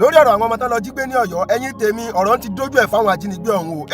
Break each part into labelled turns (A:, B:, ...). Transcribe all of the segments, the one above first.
A: Lórí ọ̀rọ̀ àwọn ọmọ tán lọ jí gbé ní Ọ̀yọ́, ẹ̀yin tèmi, ọ̀rọ̀ ti dójú ẹ̀ fáwọn ajínigbé ọ̀hún o.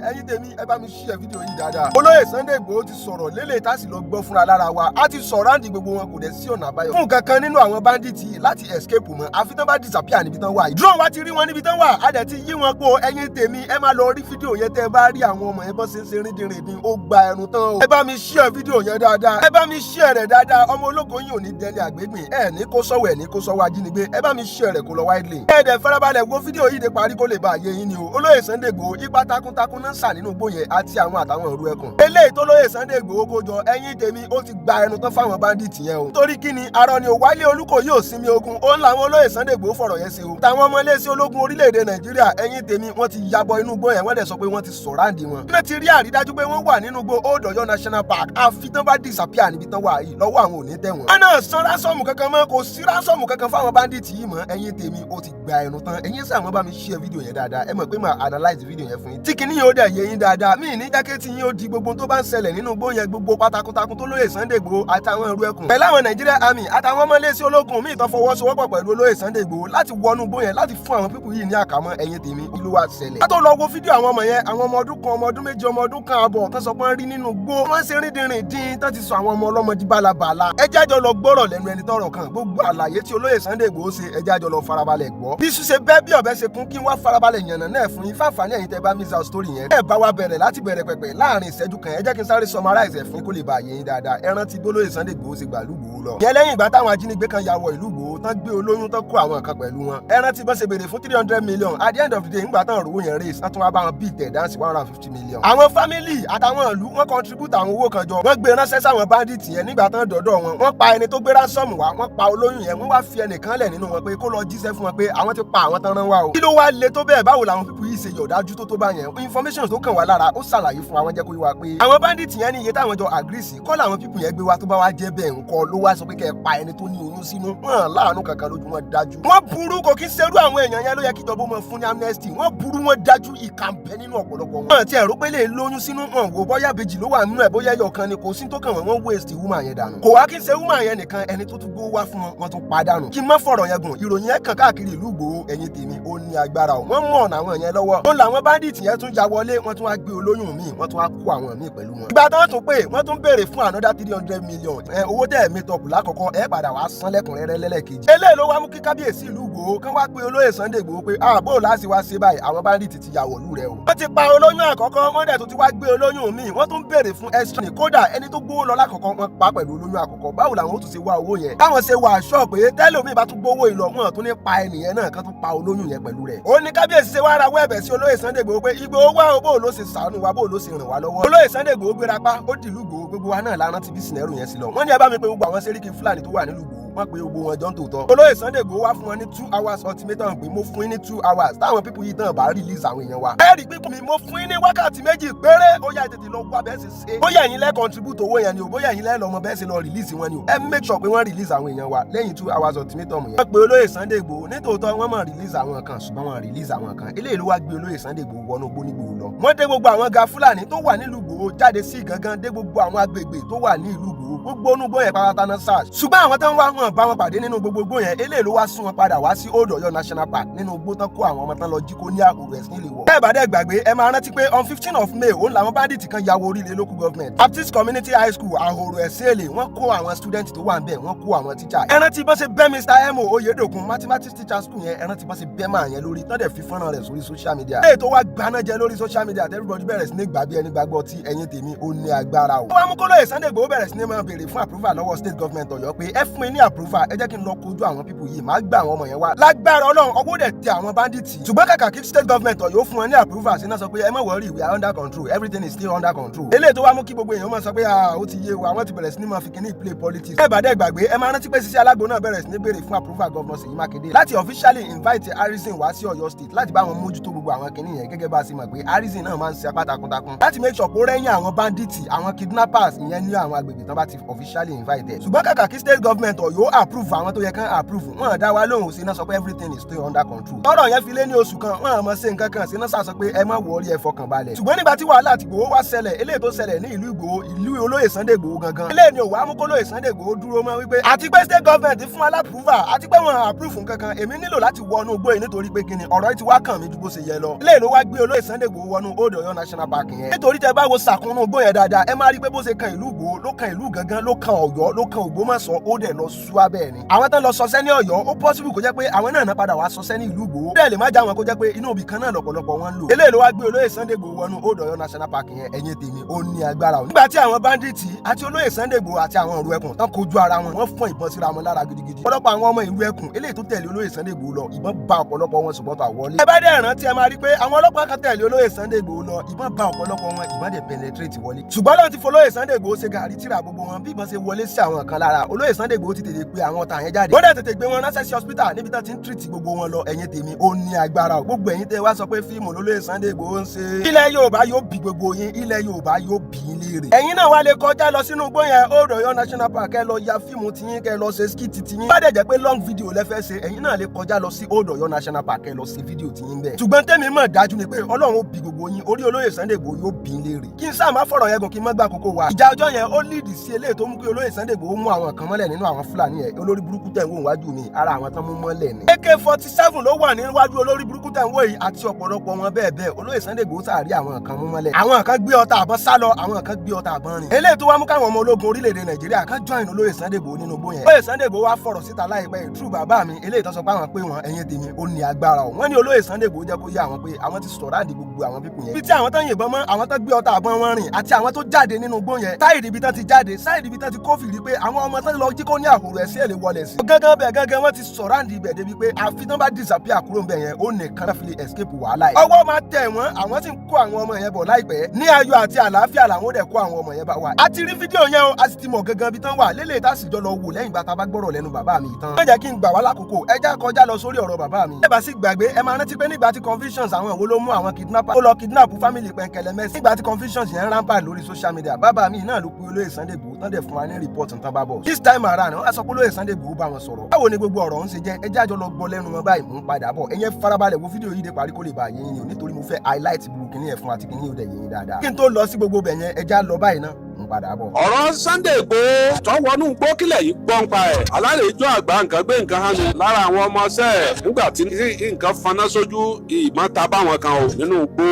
A: Ẹ̀yin tèmi, ẹ bá mi share fídíò yìí dáadáa. Olóyè Sunday Igboho ti sọ̀rọ̀ lélẹ̀ tá a sì lọ gbọ́ fúnra lára wa. A ti sọ̀rọ̀ àǹdí gbogbo wọn, kò dẹ̀ sí ọ̀nà àbáyọ fún kankan nínú àwọn bandit yìí láti escape mọ́, àfi tán bá disappear níbi tán wà yìí. Drone wa ti rí wọn níbi tán wà, a dẹ̀ ti yí wọn po. Ẹ̀yin tèmi, ẹ máa lọ rí fídíò yẹn. Tẹ́ ẹ bá rí àwọn ọmọ yẹn bọ́ ṣe ń ṣe ríndìnrìndìn, ó gba ẹnu tán o. Ẹ bá mi share fídíò yẹn dáadáa, ẹ bá mi share rẹ̀ dáadáa. Ọmọ ológo yìí ò ní dẹni àgbégbìn, ẹ ní kó sọ́wọ́, ẹ ní kó sọ́wọ́ ajínigbé. Ẹ bá mi share rẹ̀ kó lọ widely. Ẹ dẹ̀ farabalẹ̀ wo fídíò yìí dé parí kó lè bá yé yín ni o. Olóyè Sunday Igboho, ipa takuntakun náà sà nínú igbó yẹn àti àwọn àtàwọn ìrú ẹkùn. Eléyìí tó lóyè Sunday Igboho kó jọ, ẹ̀yin tèmi, ó ti gba ẹnu tán fáwọn bandit yẹn o. Torí kí ni arọ ni ò wálé olúkò yóò sinmi ogun, ó ń làwọn olóyè Sunday Igboho fọ̀rọ̀ yẹn ṣe o. Táwọn ọmọ iléeṣẹ́ ológun orílẹ̀-èdè Nàìjíríà, ẹ̀yin tèmi, wọ́n ti yabọ̀ inú igbó yẹn, wọ́n dẹ̀ sọ pé wọ́n ti surround wọn. Wọ́n ti rí àrídájú pé wọ́n wà nínú igbó Old Ọ̀yọ́ National Park, àfi tán bá disappear níbi tán wà yìí lọ́wọ́ àwọn ò ní tẹ̀ wọ́n. Wọ́n náà san ransom kankan mọ́, kò sí ransom kankan fáwọn bandit yìí mọ́. Ẹ̀yin tèmi, ó ti gba ẹnu tán. Ẹ̀yin sáà wọ́n bá mi share fídíò yẹn dáadáa. Ẹ mọ̀ pé màá analyze fídíò yẹn fún yín. Tí kinní yóò dẹ̀ yé yín dáadáa, mí ní jákèjì yín ó di gbogbo tó bá ń ṣẹlẹ̀ nínú igbó yẹn, gbogbo takuntakun tó lóye Sunday Igboho àtàwọn ìrú ẹkùn pẹ̀lú àwọn Nigeria Army àtàwọn ọmọ iléeṣẹ́ ológun míì tó fọwọ́sowọ́pọ̀ pẹ̀lú olóyè Sunday Igboho láti wọnú igbó yẹn láti fún àwọn people yìí ní àkàmọ́. Ẹ̀yin tèmi, kí ló wá ṣẹlẹ̀? Ká tó lọ wo fídíò àwọn ọmọ yẹn, àwọn ọmọ ọdún 1, ọmọ ọdún 7, ọmọ ọdún 1.5 tó sọ pé wọ́n rí nínú igbó, wọ́n ṣe ríndìnrìndín tó ti sọ àwọn ọmọ ọlọ́mọ di bálabàla. Ẹ jẹ́ àjọ lọ gbọ́rọ̀ lẹ́nu ẹni tọ́rọ̀ kan. Gbogbo àlàyé tí olóyè Sunday Igboho ṣe, ẹ jẹ́ àjọ lọ farabalẹ̀ gbọ́. Bí ṣíṣe bẹ́ẹ̀ bí ọ̀bẹ ṣe kún, kí wọ́n farabalẹ̀ yànnà náà fún yín fáfàní. Ẹ̀yin tẹ́ bá miss out story yẹn, ẹ bá wa bẹ̀rẹ̀ láti bẹ̀rẹ̀ pẹ̀pẹ̀ láàrin ìṣẹ́jú kan. Ẹ jẹ́ kí n sáré summarize ẹ̀ fún kó lè bá yé yín dáadáa. Ẹ rántí bólóyè Sunday Igboho ṣe gbàlú Ìgbòho lọ. Yẹn lẹ́yìn ìgbà táwọn ajínigbé kan ya wọ ìlú Ìgbòho tán, gbé olóyún tán, kó àwọn kan pẹ̀lú wọn. Ẹ rántí bọ́n ṣe béèrè fún 300 million. At the end of the day, ńgbà tán rówó yẹn raise, wọ́n tún wá bá wọn bíi tẹ̀ dáǹsì 150 million. Àwọn family àtàwọn ìlú, wọ́n contribute àwọn owó kan jọ, wọ́n gbé ránṣẹ́ sáwọn bandit yẹn. Nígbà tán dọ̀dọ̀ wọn, wọ́n pa ẹni tó gbé ransom wá, wọ́n pa olóyún yẹn, wọ́n wá fi ẹnìkan lẹ̀ nínú wọn pé kó lọ jíṣẹ́ fún wọn pé àwọn ti pa àwọn tán rán wá o. Kí ló wá le tó bẹ́ẹ̀? Báwo làwọn people yìí ṣe yọ̀dájú tó bá yẹn? Information tó kàn wá lára, ó ṣàlàyé fún wa, wọ́n jẹ́ kó yé wa pé àwọn bandit yẹn ní iye táwọn jọ agree sí kọ́ làwọn people yẹn gbé wá. Tó bá wá jẹ́ bẹ́ẹ̀, ńkọ́ ló wá sọ pé kẹ́ ẹ pa ẹni tó ní oyún sínú? Wọn láàánú kankan lójú, wọn dájú. Wọ́n burú, kò kí ṣerú àwọn èèyàn yẹn ló yẹ kí ìjọba máa fún ní amnesty. Wọ́n burú, wọ́n dájú, ìkà ń bẹ nínú ọ̀pọ̀lọpọ̀ wọn. Wọ́n ti ẹ̀rọ pé lè lóyún sínú, wọn wò bóyá bèjì ló wà nínú ẹ̀, bóyá ẹyọ kan ni, kò sí tó kàn wọ́n. Wọ́n waste woman yẹn dànù. Kò wá kí n ṣe woman yẹn nìkan, ẹni tó tún gbówó wá fún wọn, wọ́n tún pa dànù. Kí n má fọ̀rọ̀ yẹn gùn, ìròyìn yẹn kàn káàkiri ìlú Ìgbòho. Ẹ̀yin tèmi, ó ní agbára o. Wọ́n mú ọ̀nà àwọn yẹn lọ́wọ́. Ó làwọn bandit yẹn tún ya wọlé, wọ́n tún wá gbé olóyún míì, wọ́n tún wá kó àwọn míì pẹ̀lú wọn. Ìgbà tó tún pé wọ́n tún béèrè fún another 300 million. Ẹ owó tẹ̀ meet up lákọ̀ọ́kọ́, ẹ padà wá san lẹ́kùnrẹ́rẹ́ lẹ́lẹ́kejì. Eléyìí ló wá mú kí kábíyèsí ìlú Ìgbòho kán wá pé olóyè Sunday Ìgbòho pé àbó láti wá ṣe báyìí, àwọn bandit ti ya wọ̀lú rẹ o. Wọ́n ti pa olóyún àkọ́kọ́, wọ́n dẹ̀ tó ti wá gbé olóyún míì, wọ́n tún béèrè fún extra. Kódà ẹni tó gbówó lọ lákọ̀ọ́kọ́, wọ́n pa pẹ̀lú olóyún àkọ́kọ́. Báwo làwọn ó tún ṣe wá owó yẹn? Táwọn ṣe wà aṣọ pé tẹ́lómi bá tún gbówó ìlọ, wọn tún ní pa ẹnìyẹn náà, kán tún pa olóyún yẹn pẹ̀lú rẹ̀. Ó ní kábíyèsí ṣe wá ra wẹ́ẹ̀bẹ̀ sí olóyè Sunday Ìgbòho pé Ìgbòho wá o, bó ló ṣe ṣàánú wa, bó ló ṣe ràn wá lọ́wọ́. Olóyè Sunday Ìgbòho gbéra pa, ó dìlú Ìgbòho. Gbogbo wa náà la rántí bí scenario yẹn sí lọ. Wọ́n ní ẹ bá mi pé gbogbo àwọn sẹ́ríkì Fúlàní tó wà nílùú Ìgbòho, wọ́n pe gbogbo wọn jọ ń tòótọ́. Olóyè Sunday Ìgbòho wá fún wọn ní 2 hours ultimatum pé mo fún yín ní 2 hours, táwọn people yìí tán bá release àwọn èèyàn wa. Ẹ rí i pé mi mo fún yín ní wákàtí 2 péré, ó yá, tètè lọ wá bẹ́ẹ̀ sì ṣe. Bóyá ẹ̀yin lẹ́ contribute owó yẹn ni o, bóyá ẹ̀yin lẹ́ lọ́mọ bẹ́ẹ̀ sì lọ release wọn ni o. Ẹ make sure pé wọ́n release àwọn èèyàn wa lẹ́yìn 2 hours ultimatum yẹn. Wọ́n pe olóyè Sunday Ìgbòho, nítòótọ́ wọ́n mọ̀ release àwọn kan, ṣùgbọ́n wọ́n release àwọn kan. Eléyìí ló wá gbé olóyè Sunday Ìgbòho wọnú igbó nígbòho lọ. Wọ́n dé gbogbo àwọn ga Fúlàní tó wà nílùú Ìgbòho jáde sí gangan, dé gbogbo àwọn agbègbè tó wà ní ìlú Ìgbòho, gbogbo onú igbó yẹn pátá náà search. Ṣùgbọ́n àwọn tó ń wá, wọn bá wọn pàdé nínú gbogbo igbó yẹn. Eléyìí ló wá sún wọn padà wá sí Old Ọ̀yọ́ National Park, nínú igbó tán kó àwọn ọmọ tán lọ jí kó ní àhòrò ẹ̀sìn ilé wọ̀. Bẹ́ẹ̀ bá dẹ̀ gbàgbé, ẹ máa rántí pé on 15 of May, òun làwọn bandit kan ya wọ orílẹ̀ local government Baptist Community High School, Àhòrò ẹ̀sìn èlé. Wọ́n kó àwọn student tó wà ń bẹ̀, wọ́n kó àwọn teacher. Ẹ rántí bọ́n ṣe bẹ́ Mr Mo Oyedokun, mathematics teacher school yẹn. Ẹ rántí bọ́n ṣe bẹ́ máa yẹn lórí tán dẹ̀ fi fọ́nrán rẹ̀ sórí social media. Èyí tó wá gbaná jẹ lórí social media, everybody bẹ̀rẹ̀ sí ní gbà bí ẹni gbàgbọ́ tí. Ẹ̀yin tèmi, ó ní agbára o. Ó wá mú kólóyè Sunday Igboho bẹ̀rẹ̀ sí ní máa béèrè fún approval lọ́wọ́ state government Ọ̀yọ́ pé ẹ fún mi ní approval, ẹ jẹ́ kí n lọ kojú àwọn people yìí, máa gbà àwọn ọmọ yẹn wá. Lágbára Ọlọ́run, ọwọ́ dẹ̀ tẹ àwọn bandits. Ṣùgbọ́n kàkà kí state government Ọ̀yọ́ fún wọn ní approval sí náà, sọ pé ẹ má worry, we are under control, everything is still under control. Eléyìí tó wá mú kí gbogbo èèyàn máa sọ pé ó ti yé wa, wọ́n ti bẹ̀rẹ̀ sí ní máa fi kíní play politics. Ẹ bá dẹ̀ gbàgbé, ẹ máa rántí pé Sisi Alágbo náà bẹ̀rẹ̀ sí ní béèrè fún approval governor Ṣèyí Mákindé láti officially invite Harrison wá sí Ọ̀yọ́ State láti bá wọn mójútó gbogbo àwọn kíní yẹn, gẹ́gẹ́ bá a ṣe mọ̀ pé Harrison náà máa ń ṣe apá takuntakun láti make sure kó rẹ́yìn àwọn bandits, àwọn kidnappers ìyẹn ní àwọn agbègbè tán bá ti officially invite ẹ̀. Ṣùgbọ́n kàkà kí state government Ọ̀yọ́ approve àwọn tó yẹ kán approve, wọn dá wa lóhùn sí náà, sọ pé everything is still under control. Tọ́rọ̀ yẹn fi lé ní oṣù kan, wọn àmọ́ ṣe nǹkan kan sí náà, sọ pé ẹ má worry, ẹ fọkàn balẹ̀. Ṣùgbọ́n nígbà tí wàhálà àti Ìgbòho wá ṣẹlẹ̀, eléyìí tó ṣẹlẹ̀ ní ìlú Ìgbòho, ìlú olóyè Sunday Ìgbòho gangan, eléyìí ni òwò amúkólóyè Sunday Ìgbòho dúró mọ́ wípé àti pé state government fún alapproval àti pé wọn approve nǹkan kan, èmi Nílò láti wọnú igbó yìí nítorí pé kíni, ọ̀rọ̀ yìí ti wá kàn mí ju bó ṣe yẹ lọ. Eléyìí ló wá gbé olóyè Sunday Igboho wọnú Old Ọ̀yọ́ National Park yẹn, nítorí tẹ bá wo sàkúnnú igbó yẹn dáadáa, ẹ máa rí pé bó ṣe kan ìlú Ìgbòho ló kan ìlú Gangan, ló kan Ọ̀yọ́, ló kan Ògbómọ̀ṣọ́, ó dẹ̀ lọ sú abẹ́ ni. Àwọn tán lọ sọsẹ́ ní Ọ̀yọ́, ó possible kó jẹ́ pé àwọn náà padà wá sọsẹ́ ní ìlú Ìgbòho, bẹ́ẹ̀ lè má já wọn kó jẹ́ pé inú ibì kan náà lọ́pọ̀lọpọ̀ wọn ń lò. Eléyìí ló wá gbé olóyè Sunday Igboho wọnú Old Ọ̀yọ́ National Park yẹn. Ẹ̀yin tèmi, ó ní agbára o. Nígbà tí àwọn bandits àti olóyè Sunday Igboho àti àwọn ìrù ẹkùn tán kojú ara wọn, wọ́n fọ́n ìbọn síra wọn lára gidigidi. Ọ̀pọ̀lọpọ̀ àwọn ọmọ ìrù ẹkùn eléyìí tó tẹ̀lé olóyè Sunday Igboho lọ, ìbọn bá ọ̀pọ̀lọpọ̀ wọn, ṣùgbọ́n tó àwọlé. Ẹ bá dẹ̀ rántí, ẹ máa rí pé àwọn ọlọ́pàá kan tẹ̀lé olóyè Sunday Igboho lọ, ìbọn bá ọ̀pọ̀lọpọ̀ wọn, ìbọn dẹ̀ penetrate wọlé. Ṣùgbọ́n lọ́n ti folóyè Sunday Igboho ṣe gàrí tíra gbogbo wọn. Bí ìbọn ṣe wọlé sí àwọn kan lára, olóyè Sunday Igboho ti tètè pe àwọn ọ̀tá yẹn jáde. Ó dẹ̀ tètè gbé wọn ránṣẹ́ sí hospital níbi tán ti ń treat gbogbo wọn lọ. Ẹ̀yin tèmi, ó ní agbára o. Gbogbo ẹ̀yin tẹ́ wá sọ pé fíìmù lólóyè Sunday Igboho ń ṣe, ilẹ̀ Yorùbá yóò bí gbogbo yín, ilẹ̀ Yorùbá yóò bí yín léèrè. Ẹ̀yin náà wá lè kọjá lọ sínú igbó yẹn, Old Ọ̀yọ́ National Park, kẹ́ lọ ya fíìmù tiyín, kẹ́ lọ ṣe skit tiyín. Bá dẹ̀ jẹ́ pé long video lẹ fẹ́ ṣe, ẹ̀yin náà lè kọjá lọ sí Old Ọ̀yọ́ National Park, kẹ́ lọ ṣe fídíò tiyín bẹ́ẹ̀. Ṣùgbọ́n tẹ́mi mọ̀ dájú ni pé Ọlọ́run ó bí gbogbo yín, orí olóyè Sunday Igboho yóò bí yín léèrè. Kí n sáà má fọ̀rọ̀ yẹn gùn, kí n má gbà kókó wa. Ìjà ọjọ́ yẹn, ó lead sí eléyìí tó mú kí olóyè Sunday Igboho mú àwọn kan mọ́lẹ̀ nínú àwọn Fúlàní yẹn. Olórí burúkú tẹ̀ ń wò wájú mi, ara àwọn tán mú mọ́lẹ̀ ni. AK-47 ló wà níwájú olórí burúkú tẹ̀ ń wò yìí àti ọ̀pọ̀lọpọ̀ wọn bẹ́ẹ̀ bẹ́ẹ̀. Olóyè Sunday Igboho sáà rí àwọn kan mú mọ́lẹ̀. Àwọn kan gbé ọta àbọ̀n sá lọ, àwọn kan gbé ọta àbọ̀n rìn. Eléyìí tó wá mú káwọn ọmọ ológun orílẹ̀-èdè Nàìjíríà kan join olóyè Sunday Igboho nínú igbó yẹn. Olóyè Sunday Igboho wá fọ̀rọ̀ síta láìpẹ́ ìtú bàbá mi eléyìí tó sọ pé àwọn pé wọn. Ẹ̀yin tèmi, ó ní agbára o. Wọ́n ní olóyè Sunday Igboho jẹ́ kó yé àwọn pé àwọn ti sọ̀rọ̀ àdì gbogbo àwọn people yẹn. Bí tí àwọn tán yìnbọn mọ́, àwọn tán gbé ọta àbọ̀n wọn rìn àti àwọn tó jáde nínú igbó yẹn, táìdì ibi tán ti jáde, sáìdì ibi tán ti kófìrí pé àwọn ọmọ tán lọ jí kó ní àhòrò ẹ̀ sí èlé wọlé sí. Gángan bẹ́ẹ̀ gángan, wọ́n ti sọ̀rọ̀ àdì ibẹ̀ débi pé àfi tán bá disappear kúrò ńbẹ̀ yẹn, ó nìkan náà fi lè escape wàhálà yìí. Ọwọ́ máa tẹ̀ wọ́n, àwọn sì ń kó àwọn ọmọ yẹn bọ̀ láìpẹ́. Ní ayọ̀ àti àlàáfíà làwọn ó dẹ̀ kó àwọn ọmọ yẹn bá wà. A ti rí fídíò yẹn o, a sì ti mọ̀ gangan bí tán wà lélẹ̀ tá a sì jọ lọ wò lẹ́yìn ìgbà tá a bá gbọ́rọ̀ lẹ́nu bàbá mi tán. Má jẹ́ kí n gbà wá lákòókò, ẹ já kọjá lọ sórí ọ̀rọ̀ bàbá mi. Ẹ bá sì gbàgbé, ẹ máa rántí pé nígbà tí confusions, àwọn wo ló mú àwọn kidnapper ó lọ kidnap family Pẹ̀nkẹlẹ̀ Mẹ́sì, nígbà tí confusions yẹn rampant lórí social media, bàbá mi náà ló pe olóyè Sunday Igboho tán dẹ̀ fún wa ní report tán bá bọ̀. This time around, wọ́n á sọ pé olóyè Sunday Igboho bá wọn sọ̀rọ̀. Báwo ni gbogbo ọ̀rọ̀ ń ṣe jẹ́? Ẹ jẹ́ àjọ lọ gbọ́ lẹ́nu wọn báyìí. Mò ń padà bọ̀. Ẹ̀yẹn farabalẹ̀ wo fídíò yìí dé parí kó lè bá yé yín o, nítorí mo fẹ́ highlight gbogbo kìíní ẹ̀ fún àti kìíní ò dẹ̀ yé yín dáadáa. Kí n tó lọ sí gbogbo bẹ̀ yẹn, ẹ já lọ báyìí náà, ń padà bọ̀.
B: Ọ̀rọ̀ Sunday Igboho tọwọ́nú gbókìlẹ̀ yìí gbọ́n pa ẹ̀ alálejò àgbà nǹkan gbé nǹkan hánu lára àwọn ọmọọṣẹ́ ẹ̀ nígbà tí nǹkan faná sójú, ìbọn ta báwọn kan o nínú igbó.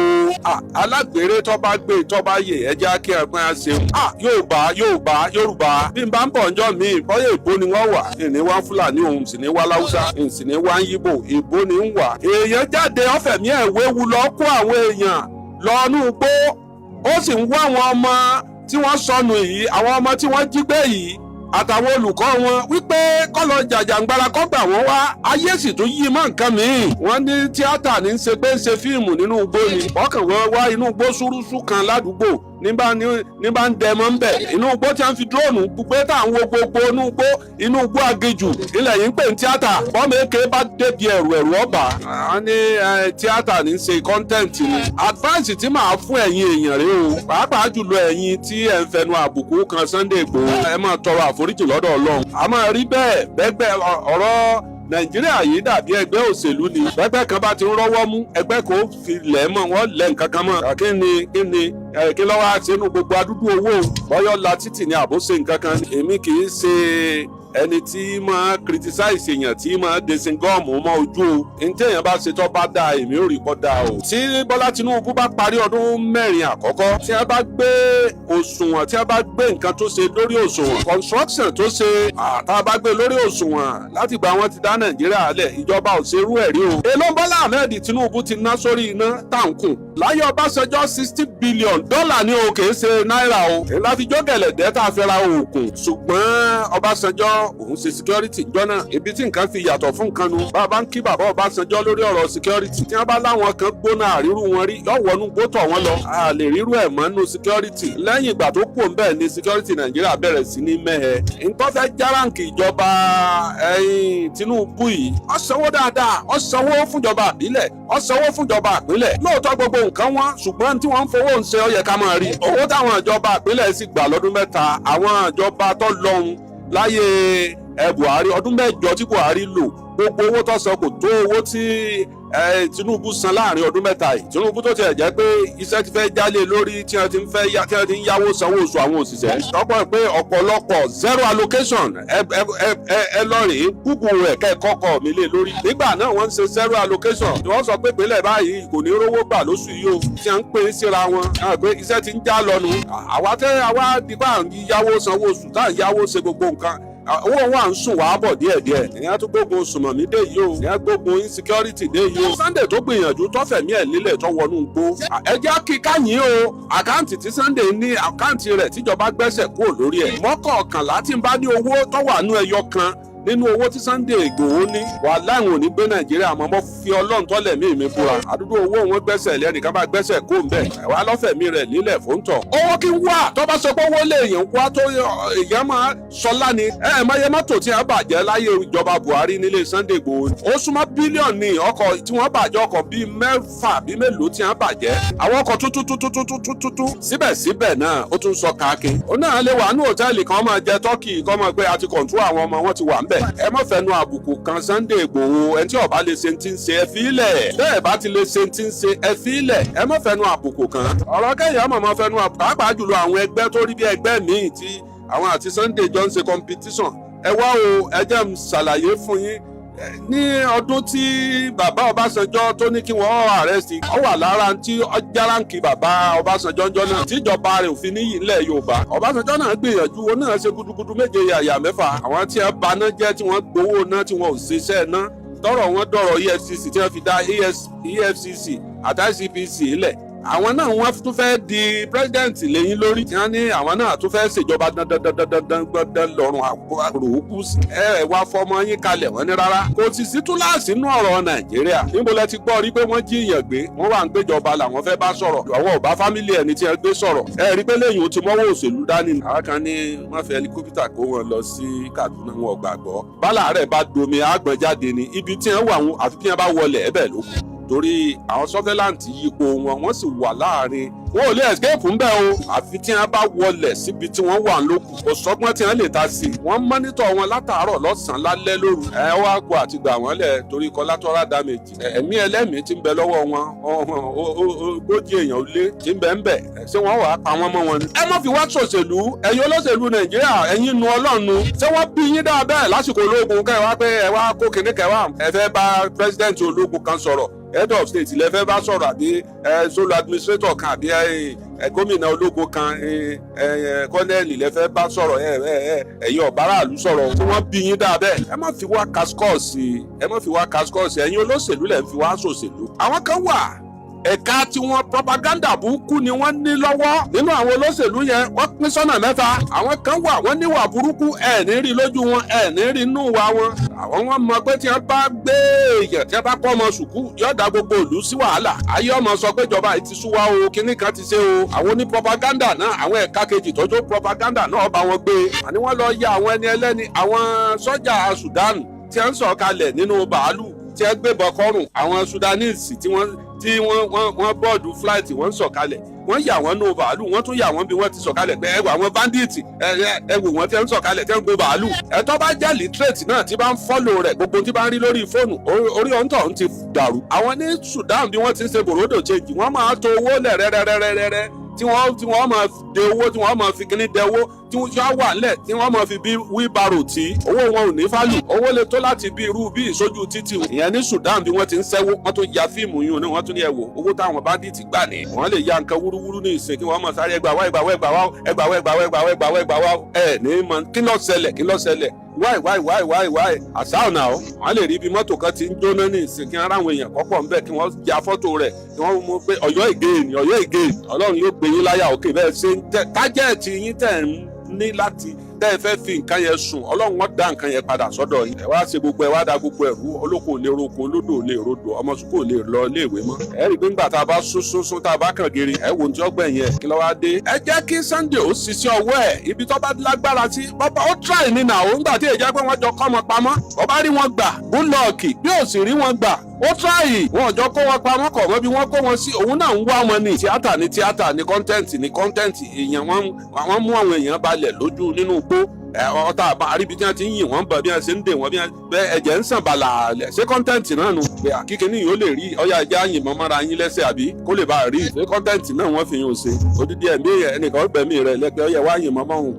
B: Alágbèrè tó bá gbé tó bá yè, ẹjẹ́ kí ẹgbẹ́ á ṣe. Yorùbá, Yorùbá, Yorùbá, bí n bá ń bọ̀ ǹjọ́ mi, bọ́yẹ̀ ìbò ni wọ́n wà ìní wá Fúlàní, òun sì ní wá Láwùsá, sì ní wá ń Yíbò, ìbò ni ń wà. Èèyàn jáde ọ̀fẹ̀mí ẹ̀ wéwu lọ kó àwọn èèyàn lọ nú igbó, ó sì ń wá àwọn ọmọ tí wọ́n sọnù yìí, àwọn ọmọ tí wọ́n jí gbé yìí àtàwọn olùkọ́ wọn, wípé kọ́ lọ jàjàngbara kọ́ gbà wọ́n wá. Ayé sì tún yí mọ́ nǹkan míì. Wọ́n ní tíátà ní í ṣe pé ń ṣe fíìmù nínú igbó ni. Ọkàn wọ́n wá inú igbó ṣúrúṣú kan ládùúgbò ní bá ń dẹmọ́ ń bẹ̀, inú igbó tí wọ́n fi drone gbé tá à ń wo gbogbo inú igbó, inú igbó aginjù ilẹ̀ yìí ń pè ní tíátà. Bọ́mọ èké bá débi ẹ̀rù, ẹ̀rù ọba. Wọ́n ní tíátà ní í ṣe, content ni. Advice tí màá fún ẹ̀yin èèyàn rèé o, pàápàá jùlọ ẹ̀yin tí ẹ̀ ń fẹnu àbùkù kan Sunday Igboho, ẹ máa tọrọ àforíjì lọ́dọ̀ Ọlọ́run. A máa rí bẹ́ẹ̀ bẹ́gbẹ́. Ọ̀rọ̀ Nàìjíríà yìí dàbí ẹgbẹ́ òṣèlú ni. Ẹgbẹ́ kan bá ti ń rọ́wọ́ mú, ẹgbẹ́ kò fi lẹ̀ mọ́, wọ́n lẹ̀ nǹkan kan mọ́. Kí ni, kí ni, kí lọ́wọ́ á ṣe inú gbogbo adúdú owó bọ́yọ̀ la títì ní àbó ṣe nǹkan kan. Èmi kì í ṣe ẹni tí máa criticize èèyàn, tí máa desin gum mọ́ ojú o. Ní tí èèyàn bá ṣe tó bá dáa, èmi ò rí kọ́ dáa o. Tí Bọ́lá Tinubu bá parí ọdún 4 àkọ́kọ́, tí a bá gbé òṣùwọ̀n, tí a bá gbé nǹkan tó ṣe lórí òṣùwọ̀n, construction tó ṣe, tá a bá gbé lórí òṣùwọ̀n láti gba wọn ti dá Nàìjíríà lẹ̀, ìjọba ò ṣerú ẹ̀ rí o. Èló Bọ́lá Ahmed Tinubu ti ná sórí iná táǹkùn láyé Ọbásanjọ́? $60 billion ní o, kìí ṣe náírà o. Èyí fi jógẹ̀lẹ̀dẹ́ tá a fẹ́ ra òògùn. Ṣùgbọ́n Ọbásanjọ́ òun ṣe security jọ́nà, ibi tí nǹkan fi yàtọ̀ fún nǹkan nu. Bàbá ń kí bàbá Ọbásanjọ́ lórí ọ̀rọ̀ security, tí wọ́n bá láwọn kan gbóná àrírú wọn rí, yọ wọnú gbótọ̀ wọn lọ. A lè rírú ẹ̀ mọ́ nínú security. Lẹ́yìn ìgbà tó kù ńbẹ̀ ni security Nàìjíríà bẹ̀rẹ̀ sí ní mẹ́hẹ. Nǹkan fẹ́ járáǹkì ìjọba ẹ̀yìn Tinubu yìí, ó sanwó dáadáa, ó sanwó fúnjọba àbílẹ̀, ó sanwó fúnjọba àpínlẹ̀. Lóòótọ́ gbogbo nǹkan wọn, ṣùgbọ́n tí wọ́n ń fowó ń ṣe, ó yẹ ká máa rí owó táwọn ìjọba àpínlẹ̀ sì gbà lọ́dún 3. Àwọn ìjọba tó lọ́hùn láyé ẹ Buhari, ọdún 8 tí Buhari lò, gbogbo Gbogbo owó tó san kò tó owó tí Tinubu san láàrin ọdún 3 yìí. Tinubu tó tiẹ̀ jẹ́ pé iṣẹ́ ti fẹ́ jálè lórí, tí wọ́n ti ń fẹ́ yá, tí wọ́n ti ń yáwó sanwó oṣù àwọn òṣìṣẹ́. Tọ́pọ̀ pé ọ̀pọ̀lọpọ̀ zero allocation. Ẹ ẹ ẹ ẹ lọ rèé Google rẹ̀ kẹ́ ẹ kọ́kọ́ mi lé lórí. Nígbà náà, wọ́n ń ṣe zero allocation ni. Wọ́n sọ pé ìpínlẹ̀ báyìí kò ní rówó gbà lóṣù yìí o, tí wọ́n ń pè é síra wọn pé iṣẹ́ ti ń já lọ́nu. Àwa tẹ́ àwa dípà ń yáwó sanwó oṣù, tá à ń yáwó ṣe gbogbo nǹkan, owó wa ń sùn wàá bọ̀ díẹ̀díẹ̀. Ìyẹn tó gbógun sùmọ̀mí dé yìí o, ìyẹn gbógun insecurity dé yìí o. Sunday tó gbìyànjú tó fẹ̀mí ẹ̀ lílẹ̀ tó wọnú igbó, ẹ jẹ́ kí káyìn o. Account tí Sunday ní, account rẹ̀ tíjọba gbẹ́sẹ̀ kúrò lórí ẹ̀, mọ́kànlá tí ń bá ní owó tó wà nú ẹyọ kan nínú owó tí Sunday Ìgbòho ní, wàhálà ìwọ̀n ò ní gbé Nàìjíríà mọ́. Mọ́ fi Ọlọ́run tọ́lẹ̀ mí mi búra. Àdúgbò owó wọn gbẹ́sẹ̀ lẹ́nìkan bá gbẹ́sẹ̀ kó ń bẹ̀ wà lọ́fẹ̀mí rẹ̀ lílẹ̀ fóńtọ̀. Owó kí ń wà tó bá sọ pé owó lè yàn wá tó èèyàn máa sọlá ni. Ẹ ẹ mọye mọ́tò tí wọ́n bàjẹ́ láyé ìjọba Buhari nílé Sunday Ìgbòho, ó súnmọ́ bílíọ̀nù ní ọkọ̀ tí wọ́n bàjẹ́, ọkọ̀ bíi mẹ́fà bíi mélòó tí wọ́n bàjẹ́, àwọn ọkọ̀ tuntun tuntun tuntun tuntun. Síbẹ̀síbẹ̀ náà, ó tún sọ káàkiri, ó náà lè wà ní hòtẹ́ẹ̀lì kan, máa jẹ turkey, kọ́ máa pé àti control àwọn ọmọ wọn ti wà ń bẹ̀. Ẹ má fẹnu àbùkù kan Sunday Ìgbòho. Ẹni tí ó bá lè ṣe ti ń ṣe, ẹ fi ilẹ̀. Bẹ́ẹ̀ bá ti lè ṣe ti ń ṣe, ẹ fi ilẹ̀. Ẹ má fẹnu àbùkù kan. Ọ̀rọ̀ kẹ́yìn ọmọ máa fẹnu àbùkù, pàápàá jùlọ àwọn ẹgbẹ́ tó rí bí ẹgbẹ́ míì tí àwọn àti Sunday jọ ń ṣe competition. Ẹ wá o, ẹ jẹ́ n ṣàlàyé fún yín. Ní ọdún tí bàbá Ọbásanjọ́ tó ní kí wọ́n arrest, ọ wà lára tí járáǹkì bàbá Ọbásanjọ́ ńjọ́ náà tíjọba rẹ̀ òfin níyì ńlẹ̀ Yorùbá. Ọbásanjọ́ náà gbìyànjú, ó náà ṣe gudugudu méje yàyà mẹ́fà. Àwọn tí wọ́n baná jẹ́, tí wọ́n gbowó ná, tí wọ́n ò ṣiṣẹ́ ná, tọrọ wọn dọ̀rọ̀ EFCC, tí wọ́n fi dá EFCC àti ICPC lẹ̀, àwọn náà wọ́n tún fẹ́ di president lẹ́yìn lórí, tí wọ́n ní àwọn náà tún fẹ́ ṣèjọba dandandandandandandan lọ́rùn àròkù sí. Ẹ wá fọmọ yín kalẹ̀, wọ́n ní rárá, kò sì sí túláàsì nínú ọ̀rọ̀ Nàìjíríà. Níbo lẹ ti gbọ́ rí pé wọ́n jí èèyàn gbé, wọ́n wà ń gbéjọba làwọn fẹ́ bá sọ̀rọ̀, àwọn ò bá family ẹni tí wọ́n gbé sọ̀rọ̀? Ẹ rí pé lẹ́yìn ó ti mọ́wọ́ òṣèlú dání. Àwọn kan ní wọ́n fi helicopter kó wọn lọ sí Kaduna, wọn ò gbàgbọ́. Bálà rẹ̀ bá domi àgbọ̀n jáde ní ibi tí wọ́n wà wọn, àfi kí wọ́n bá wọlé ẹ̀bẹ̀ ló kù, torí àwọn surveillance yípo wọn, wọ́n sì wà láàrin wọn, ò lè escape ń bẹ́ o, àfi tí wọ́n bá wọlẹ̀ síbi tí wọ́n wà lókù. Kò sọ́gbọ́n tí wọ́n lè ta sí i. Wọ́n monitor wọn látàárọ̀, lọ́sàn-án, lálẹ́, lóru. Ẹ wá kó àti gbà wọ́n lẹ̀ torí collateral damage. Ẹ̀mí ẹlẹ́mìí ti ń bẹ lọ́wọ́ wọn, ogójì èèyàn lé ti ń bẹ ń bẹ. Ṣé wọ́n wàá pa wọ́n mọ́ wọn ni? Ẹ má fi wá ṣòṣèlú. Ẹ̀yin olóṣèlú Nàìjíríà, ẹ̀yin nu Ọlọ́run. Ṣé wọ́n bí yín dáa bẹ́ẹ̀ lásìkò ológun kẹ́ ẹ wá pé ẹ wá kó kinní kẹ́ wá, ẹ fẹ́ bá president ológun kan sọ̀rọ̀, head of state lẹ fẹ́ bá sọ̀rọ̀, àbí ẹ solo administrator kan, àbí ẹ gómìnà ológun kan, ẹ colonel lẹ fẹ́ bá sọ̀rọ̀? ẹ ẹ ẹ ẹ̀yin ọ̀bára sọ̀rọ̀ tí wọ́n bí yín dáa bẹ́ẹ̀? Ẹ má fi wá kaskọ́ọ̀sì, ẹ má fi wá kaskọ́ọ̀sì. Ẹ̀yin olóṣèlú lẹ̀ ń fi wá ṣòṣèlú. Àwọn kan wà, ẹ̀ka tí wọ́n propaganda burúkú ni wọ́n ní lọ́wọ́ nínú àwọn olóṣèlú yẹn. Wọ́n pín sọ́nà mẹ́ta. Àwọn kan wà, wọ́n níwà burúkú, ẹ̀ ní rí lójú wọn, ẹ̀ ní rí inú wa wọn. Àwọn wọn mọ̀ pé tí wọ́n bá gbé èèyàn, tí wọ́n bá kọ́ ọmọ sùkú, yóò dá gbogbo ìlú sí wàhálà. Ayé ọmọ sọ pé ìjọba yìí ti sú wa o, kinní kan ti ṣe o. Àwọn oní propaganda náà, àwọn ẹ̀ka kejì tọ́jú propaganda náà bá wọn gbé. Àní wọ́n lọ ya àwọn ẹni ẹlẹ́ni, àwọn sọ́jà Sudan tí wọ́n ń sọ̀kalẹ̀ nínú bàálù, tí wọ́n gbébọn kọ́rùn, àwọn Sudanese tí wọ́n board flight, wọ́n ń sọ̀kalẹ̀, wọ́n yà wọ́n nù bàálù, wọ́n tún yà wọ́n bí wọ́n ti sọ̀kalẹ̀ pé ẹ wò àwọn bandit, ẹ wò wọ́n tí ń sọ̀kalẹ̀, tí ń gun bàálù. Ẹ tó bá jẹ́ literate náà tí bá ń follow rẹ̀, gbogbo tí bá ń rí lórí fóònù, orí ọ̀ǹtọ̀ ń ti dàrú. Àwọn ní Sudan, bí wọ́n ti ń ṣe bureau de change, wọ́n máa to owó lẹ̀ rẹ́rẹ́rẹ́rẹ́rẹ́, tí wọ́n máa de owó, tí wọ́n máa fi kíní de owó, tí wọ́n wà lẹ̀, tí wọ́n máa fi bí wheelbarrow, tí owó wọn ò ní value. Owó lè tó láti bí irú bí ìsójú títì. Ìyẹn ní Sudan, bí wọ́n ti ń ṣẹ́wó, wọ́n tún ya fíìmù yún ni, wọ́n tún ní ẹ wò owó táwọn bandit gbà ní. Wọ́n lè ya nǹkan wúrúwúrú ní ìsìn, kí wọ́n máa sáré ẹgbàá wá, ẹgbàá wá, ẹgbàá wá, ẹgbàá wá, ẹgbàá wá, ẹgbàá wá, ẹgbàá wá, ẹgbàá wá. Ẹ ní mọ kí ló ṣẹlẹ̀, kí ló ṣẹlẹ̀, wáì wáì wáì wáì wáì àṣà ọ̀nà ọ̀. Wọ́n lè rí ibi mọ́tò kan ti ń jóná ní ìsìn, kí wọ́n ráwọn èèyàn kọ́pọ̀ ńbẹ̀, kí wọ́n ya fọ́tò rẹ̀, kí wọ́n mú pé Ọ̀yọ́ again, Ọ̀yọ́ again. Ọlọ́run yóò gbé yín láyà òkè bẹ́ẹ̀ ṣe ń tẹ target yín tẹ̀ ń ní láti tẹ́ ẹ fẹ́ fi nǹkan yẹn sùn. Ọlọ́run wọn dá nǹkan yẹn padà sọ́dọ̀ yín. Ẹ wá ṣe gbogbo, ẹ wá da gbogbo ẹ̀rú. Olóko ò lè roko, olódò ò lè rodò, ọmọ sùkú ò lè lọ iléèwé mọ́. Ẹ rí i pé ńgbà tá a bá sún sún sún, tá a bá kàn gírí, ẹ wò ní tí ó gbẹ̀yìn ẹ̀, kí ló wá dé? Ẹ jẹ́ kí Sunday ó ṣiṣẹ́ ọwọ́ ẹ̀ ibi tó bá lágbára sí. Bọ́bá ó try ní nà ó ńgbà tí èyí jẹ́ pé wọ́n jọ kọ́ ọmọ pamọ́. Bọ́bá rí wọn gbà, good luck. Bí ò sì rí wọn gbà, ó try. Wọn jọ kó wọn pamọ́ kọ̀ mọ́ bí wọ́n kó wọn sí, òun náà ń wá wọn ní. Tíátà ní tíátà ní, content ní content. Èèyàn wọn mú àwọn èèyàn balẹ̀ lójú nínú igbó. Ọ̀tá àríbi tí wọ́n ti ń yìn wọ́n bọ̀, bí wọ́n ṣe ń dè wọ́n, bí wọ́n bẹ́ ẹ̀jẹ̀ ń sàn bàlà. Ṣé content náà nu pé kíkiní yìí ó lè rí ọyá ẹja yìnbọn mọ́ra yín lẹ́sẹ̀, àbí kó lè bá a rí? Ṣé content náà wọ́n fi yín ṣe? Odidi ẹ̀mí ẹnìkan gbẹ̀mí rẹ̀ lẹ́pẹ́ ọyẹ wá yìnbọn mọ́ òun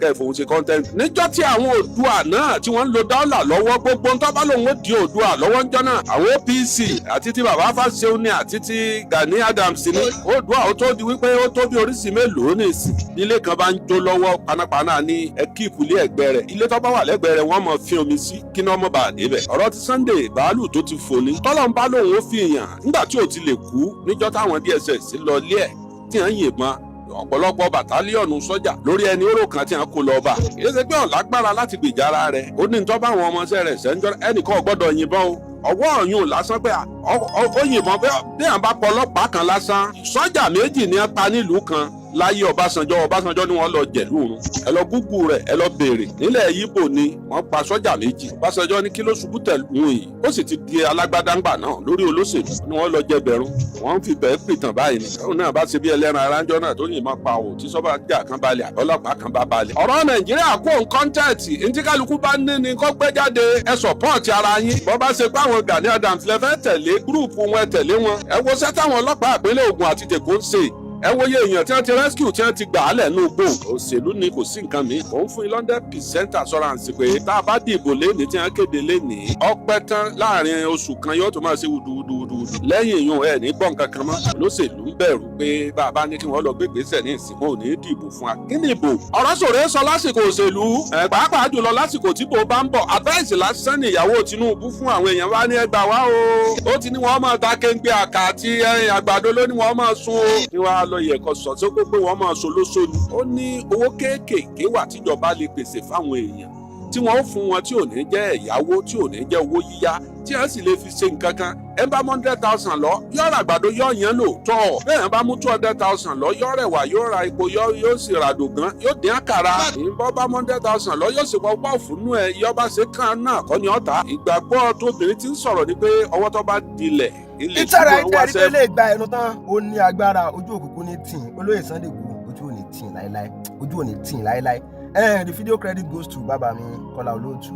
B: kẹ́ fòun ṣe content. Níjọ́ tí àwọn Oòduà náà tí wọ́n ń lo dọ́là lọ́wọ́, gbogbo ń tọ́ba lòun ó di Oòduà lọ́wọ́ ńjọ́ náà, àwọn OPC àti ti bàbá Fáṣeun ni àti ti Gani Adams ni, Oòduà ó tó di wípé ó tó bí oríṣi mélòó ní ìsìn. Nílé kan bá ń jó lọ́wọ́, panápaná ní ẹ keep ilé ẹ̀gbẹ́ rẹ̀, ilé tó bá wà lẹ́gbẹ̀ẹ́ rẹ̀, wọ́n mọ̀ fi omi sí kí náà mọ̀ bá a débẹ̀. Ọ̀rọ̀ ti Sunday bàálù tó ti fò ní tọ́lọ̀ ń bá lòun ó fi yàn nígbà tí ò ti lè kú níjọ́ táwọn DSS lọ ilé ẹ̀ tí wọ́n yìnbọn ọ̀pọ̀lọpọ̀ battalion sọ́jà lórí ẹni oró kan tí wọ́n kó lọ bá. Kì í ṣe pé ọ̀lágbára láti gbèjà ara rẹ̀, ó ní nítorí báwọn ọmọọṣẹ́ rẹ̀ ṣẹ́ńjọ́ ẹnìkan ò gbọ́dọ̀ yìnbọn o. Ọwọ́ ọ̀yún lásán pé ó yìnbọn bí à ń bá pọ̀ ọlọ́pàá kan lásán, sọ́jà méjì ní pa nílùú kan láyé Ọbásanjọ́. Ọbásanjọ́ ni wọ́n lọ jẹ̀lú òrun. Ẹ lọ gúgù rẹ̀, ẹ lọ béèrè. Nílẹ̀ Yíbò ni wọ́n pa sọ́jà méjì. Ọbásanjọ́ ní kí ló ṣubú tẹ̀lú yìí, ó sì ti di alágbádáǹgbà náà lórí olóṣèlú ni wọ́n lọ jẹbẹ̀rún. Wọ́n ń fi bẹ́ẹ̀ pìtàn báyìí ni òun náà bá ṣe bí ẹlẹ́ran aráńjọ́ náà tó yìnbọn pa ò tí sọ́ba jà kan balẹ̀, àbọ́lọ́pàá kan bá balẹ̀. Ọ̀rọ̀ Nàìjíríà kó ń content ntí kálukú bá ní ni kó gbé jáde. Ẹ support ara yín. Bọ́ bá ṣe pé àwọn Gani Adams lẹ fẹ́ tẹ̀lé, group wọn, ẹ tẹ̀lé wọn. Ẹ wo sẹ́tàwọn ọlọ́pàá ìpínlẹ̀ Ògùn àti Tèkó ń ṣe. Ẹ wo iye èèyàn tí wọ́n ti rescue, tí wọ́n ti gbà á lẹ̀ nù gbò. Òṣèlú ni, kò sí nǹkan mi. Òun fún yín 100% assurance pé tá a bá dìbò lénìí tí wọ́n kéde lénìí, ọpẹ́ tán, láàrin oṣù kan yóò tó máa ṣe wùdùwùdùwùdù. Lẹ́yìn èèyàn ẹ̀ ní gbọ́n kankan mọ́. Olóṣèlú ń bẹ̀rù pé bá a bá ní kí wọ́n lọ gbé gbèsè ní ìsìnkú, ò ní dìbò fún wa. Kí ni ìbò? Ọ̀rọ̀ sòrè sọ lásìkò òṣèlú ẹ̀, pàápàá jùlọ lásìkò tí bò bá ń bọ̀. Advice lásán ni ìyàwó Tinubu fún àwọn èèyàn wa ní ẹgbàá wa o. Ó ti ní wọ́n máa ta kéńgbé àkà àti àgbàdo ló ní wọ́n máa sun o. Ní wàá lọ yẹ kó sọ tó pé wọ́n máa so lóṣó ni. Ó ní owó kéékèèké wà tíjọba lè pèsè fáwọn èèyàn tí wọ́n ó fún wọn, tí ò ní jẹ́ ẹ̀yáwó, tí ò ní jẹ́ owó yíyá, tí wọ́n sì lè fi ṣe nǹkan kan. Ẹ bá 100,000 lọ, yóò ra àgbàdo, yóò yẹn lò tọ́. Bẹ́ẹ̀ bá mú 200,000 lọ, yóò rẹwà, yóò ra epo, yóò sì rà dògán, yóò dín àkàrà. Ìbọn bá 100,000 lọ, yóò sì pọ̀ fúnú ẹ, yóò bá ṣe kàn náà kọ́ ni ọ̀tá. Ìgbàgbọ́ tóbìnrin ti ń sọ̀rọ̀ ni pé ọwọ́ tó bá dilẹ̀ ilé
A: Ìtara
B: ìṣúná
A: ìtẹ́rí pé
B: wáṣẹ́.
A: Lè gba ẹnu tán, ó ní agbára. Ojú òkùnkùn ní tìǹ. Olóyè Sunday Igboho, ojú ò ní tìǹ láéláé, ojú ò ní tìǹ láéláé. The video credit goes to bàbá mi Kọ́lá Olóòtú,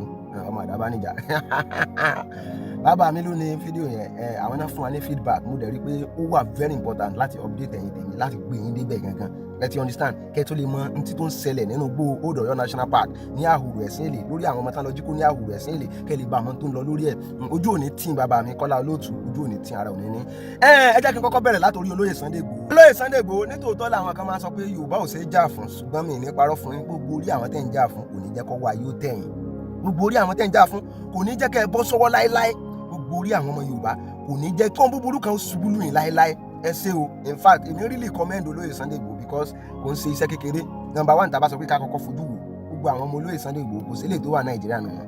A: ọmọ Àdàbánijà. Bàbá mi ló ní fídíò yẹn. Àwọn náà fún wa ní feedback. Mo dẹ̀ rí i pé ó wà very important láti update ẹ̀yin tèmi, láti gbé yín débẹ̀ gangan. Let you understand, kẹ́ ẹ tó lè mọ ntí tó ń ṣẹlẹ̀ nínú igbó Old Ọ̀yọ́ National Park ní Àhùrù Ẹ̀sìn Èlé, lórí àwọn ọmọ tán lọ jí kó ní Àhùrù Ẹ̀sìn Èlé, kẹ́ ẹ lè bá àwọn tó ń lọ lórí ẹ̀. Ojú ò ní tì bàbá mi Kọ́lá Olóòtú, ojú ò ní tì, ara ò ní ní. Ẹ jẹ́ kí n kọ́kọ́ bẹ̀rẹ̀ látòrí olóyè Sunday Igboho. Olóyè Sunday Igboho, nítòótọ́ làwọn kan máa sọ pé Yorùbá ò ṣeé jà fún, ṣùgbọ́n mi ní parọ́ fún yín, gbogbo orí àwọn tẹ́ ń jà fún kò ní jẹ́ kó wá yóò tẹ̀yìn. Gbogbo orí àwọn tẹ́ ń jà fún kò ní jẹ́ kẹ́ ẹ bọ́ sọ́wọ́ láéláé. Gbogbo orí àwọn ọmọ Yorùbá kò ní jẹ́ kí ohun búburú kan ṣubú lù yín láéláé. Ẹ ṣé o. In fact, èmi really commend olóyè Sunday Igboho because kò ń ṣe iṣẹ́ kékeré. Number one, tá a bá sọ pé ká kọ́kọ́ fojú wò gbogbo àwọn ọmọ olóyè Sunday Igboho, kò sí lè tó wà Nàìjíríà nù wọn.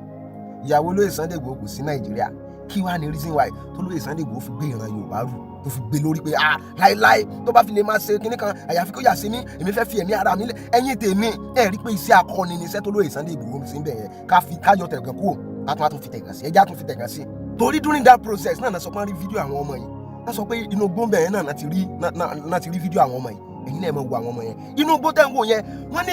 A: Ìyàwó olóyè Sunday Igboho kò sí Nàìjíríà. Kí wàá ní reason why tó olóyè Sunday Igboho fi gbé ìran Yorùbá rù, tó fi gbé lórí pé ah, láéláé, tó bá fi lè máa ṣe kinní kan, àyàfi kó yà sí mi, èmi fẹ́ fi ẹ̀mí ara mi lẹ̀. Ẹ̀yin tèmi, ẹ̀ rí pé iṣẹ́ akọni ni iṣẹ́ tó lóye Sunday Igboho sí ń bẹ̀ yẹn. Ká fi káyọ̀ tẹ̀gàn kúrò, ká tún fi tẹ̀gàn sí, ẹjá tún fi tẹ̀gàn sí. Torí during that process náà sọ pé wọ́n rí fídíò àwọn ọmọ yìí. Wọ́n sọ pé inú gbóǹbẹ̀ yẹn náà náà ti rí fídíò àwọn ọmọ yìí. Ẹ̀yin náà mọ̀ wo àwọn ọmọ yẹn inú igbó tẹ̀ ń wò yẹn. Wọ́n ní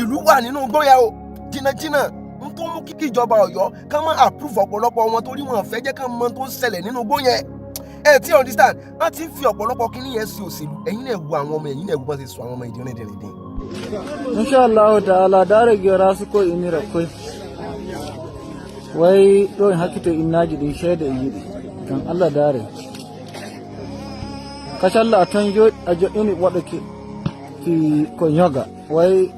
A: ìlú wà nínú igbó yẹn o, jìnnàjìnnà, n tó mú kíkí ìjọba Ọ̀yọ́ kán mọ́ approve ọ̀pọ̀lọpọ̀ wọn, torí wọn fẹ́ jẹ́ kán mọ̀ tó ń ṣẹlẹ̀ nínú igbó yẹn. Ẹ tí understand, wọ́n ti ń fi ọ̀pọ̀lọpọ̀ kíní yẹn sí òṣèlú. Ẹ̀yin náà wo àwọn ọmọ, ẹ̀yin náà wo bọ́n ṣe sọ àwọn ọmọ ìdírìndìnrìndìn.
C: Insha Allah ta'ala dare gera su ko inira koi wai ɗo en hakkito innaji ɗin ceede e yiɗi gam Allah daare kacalla a ton a jo'ini waɗuki fi ko ñoga wai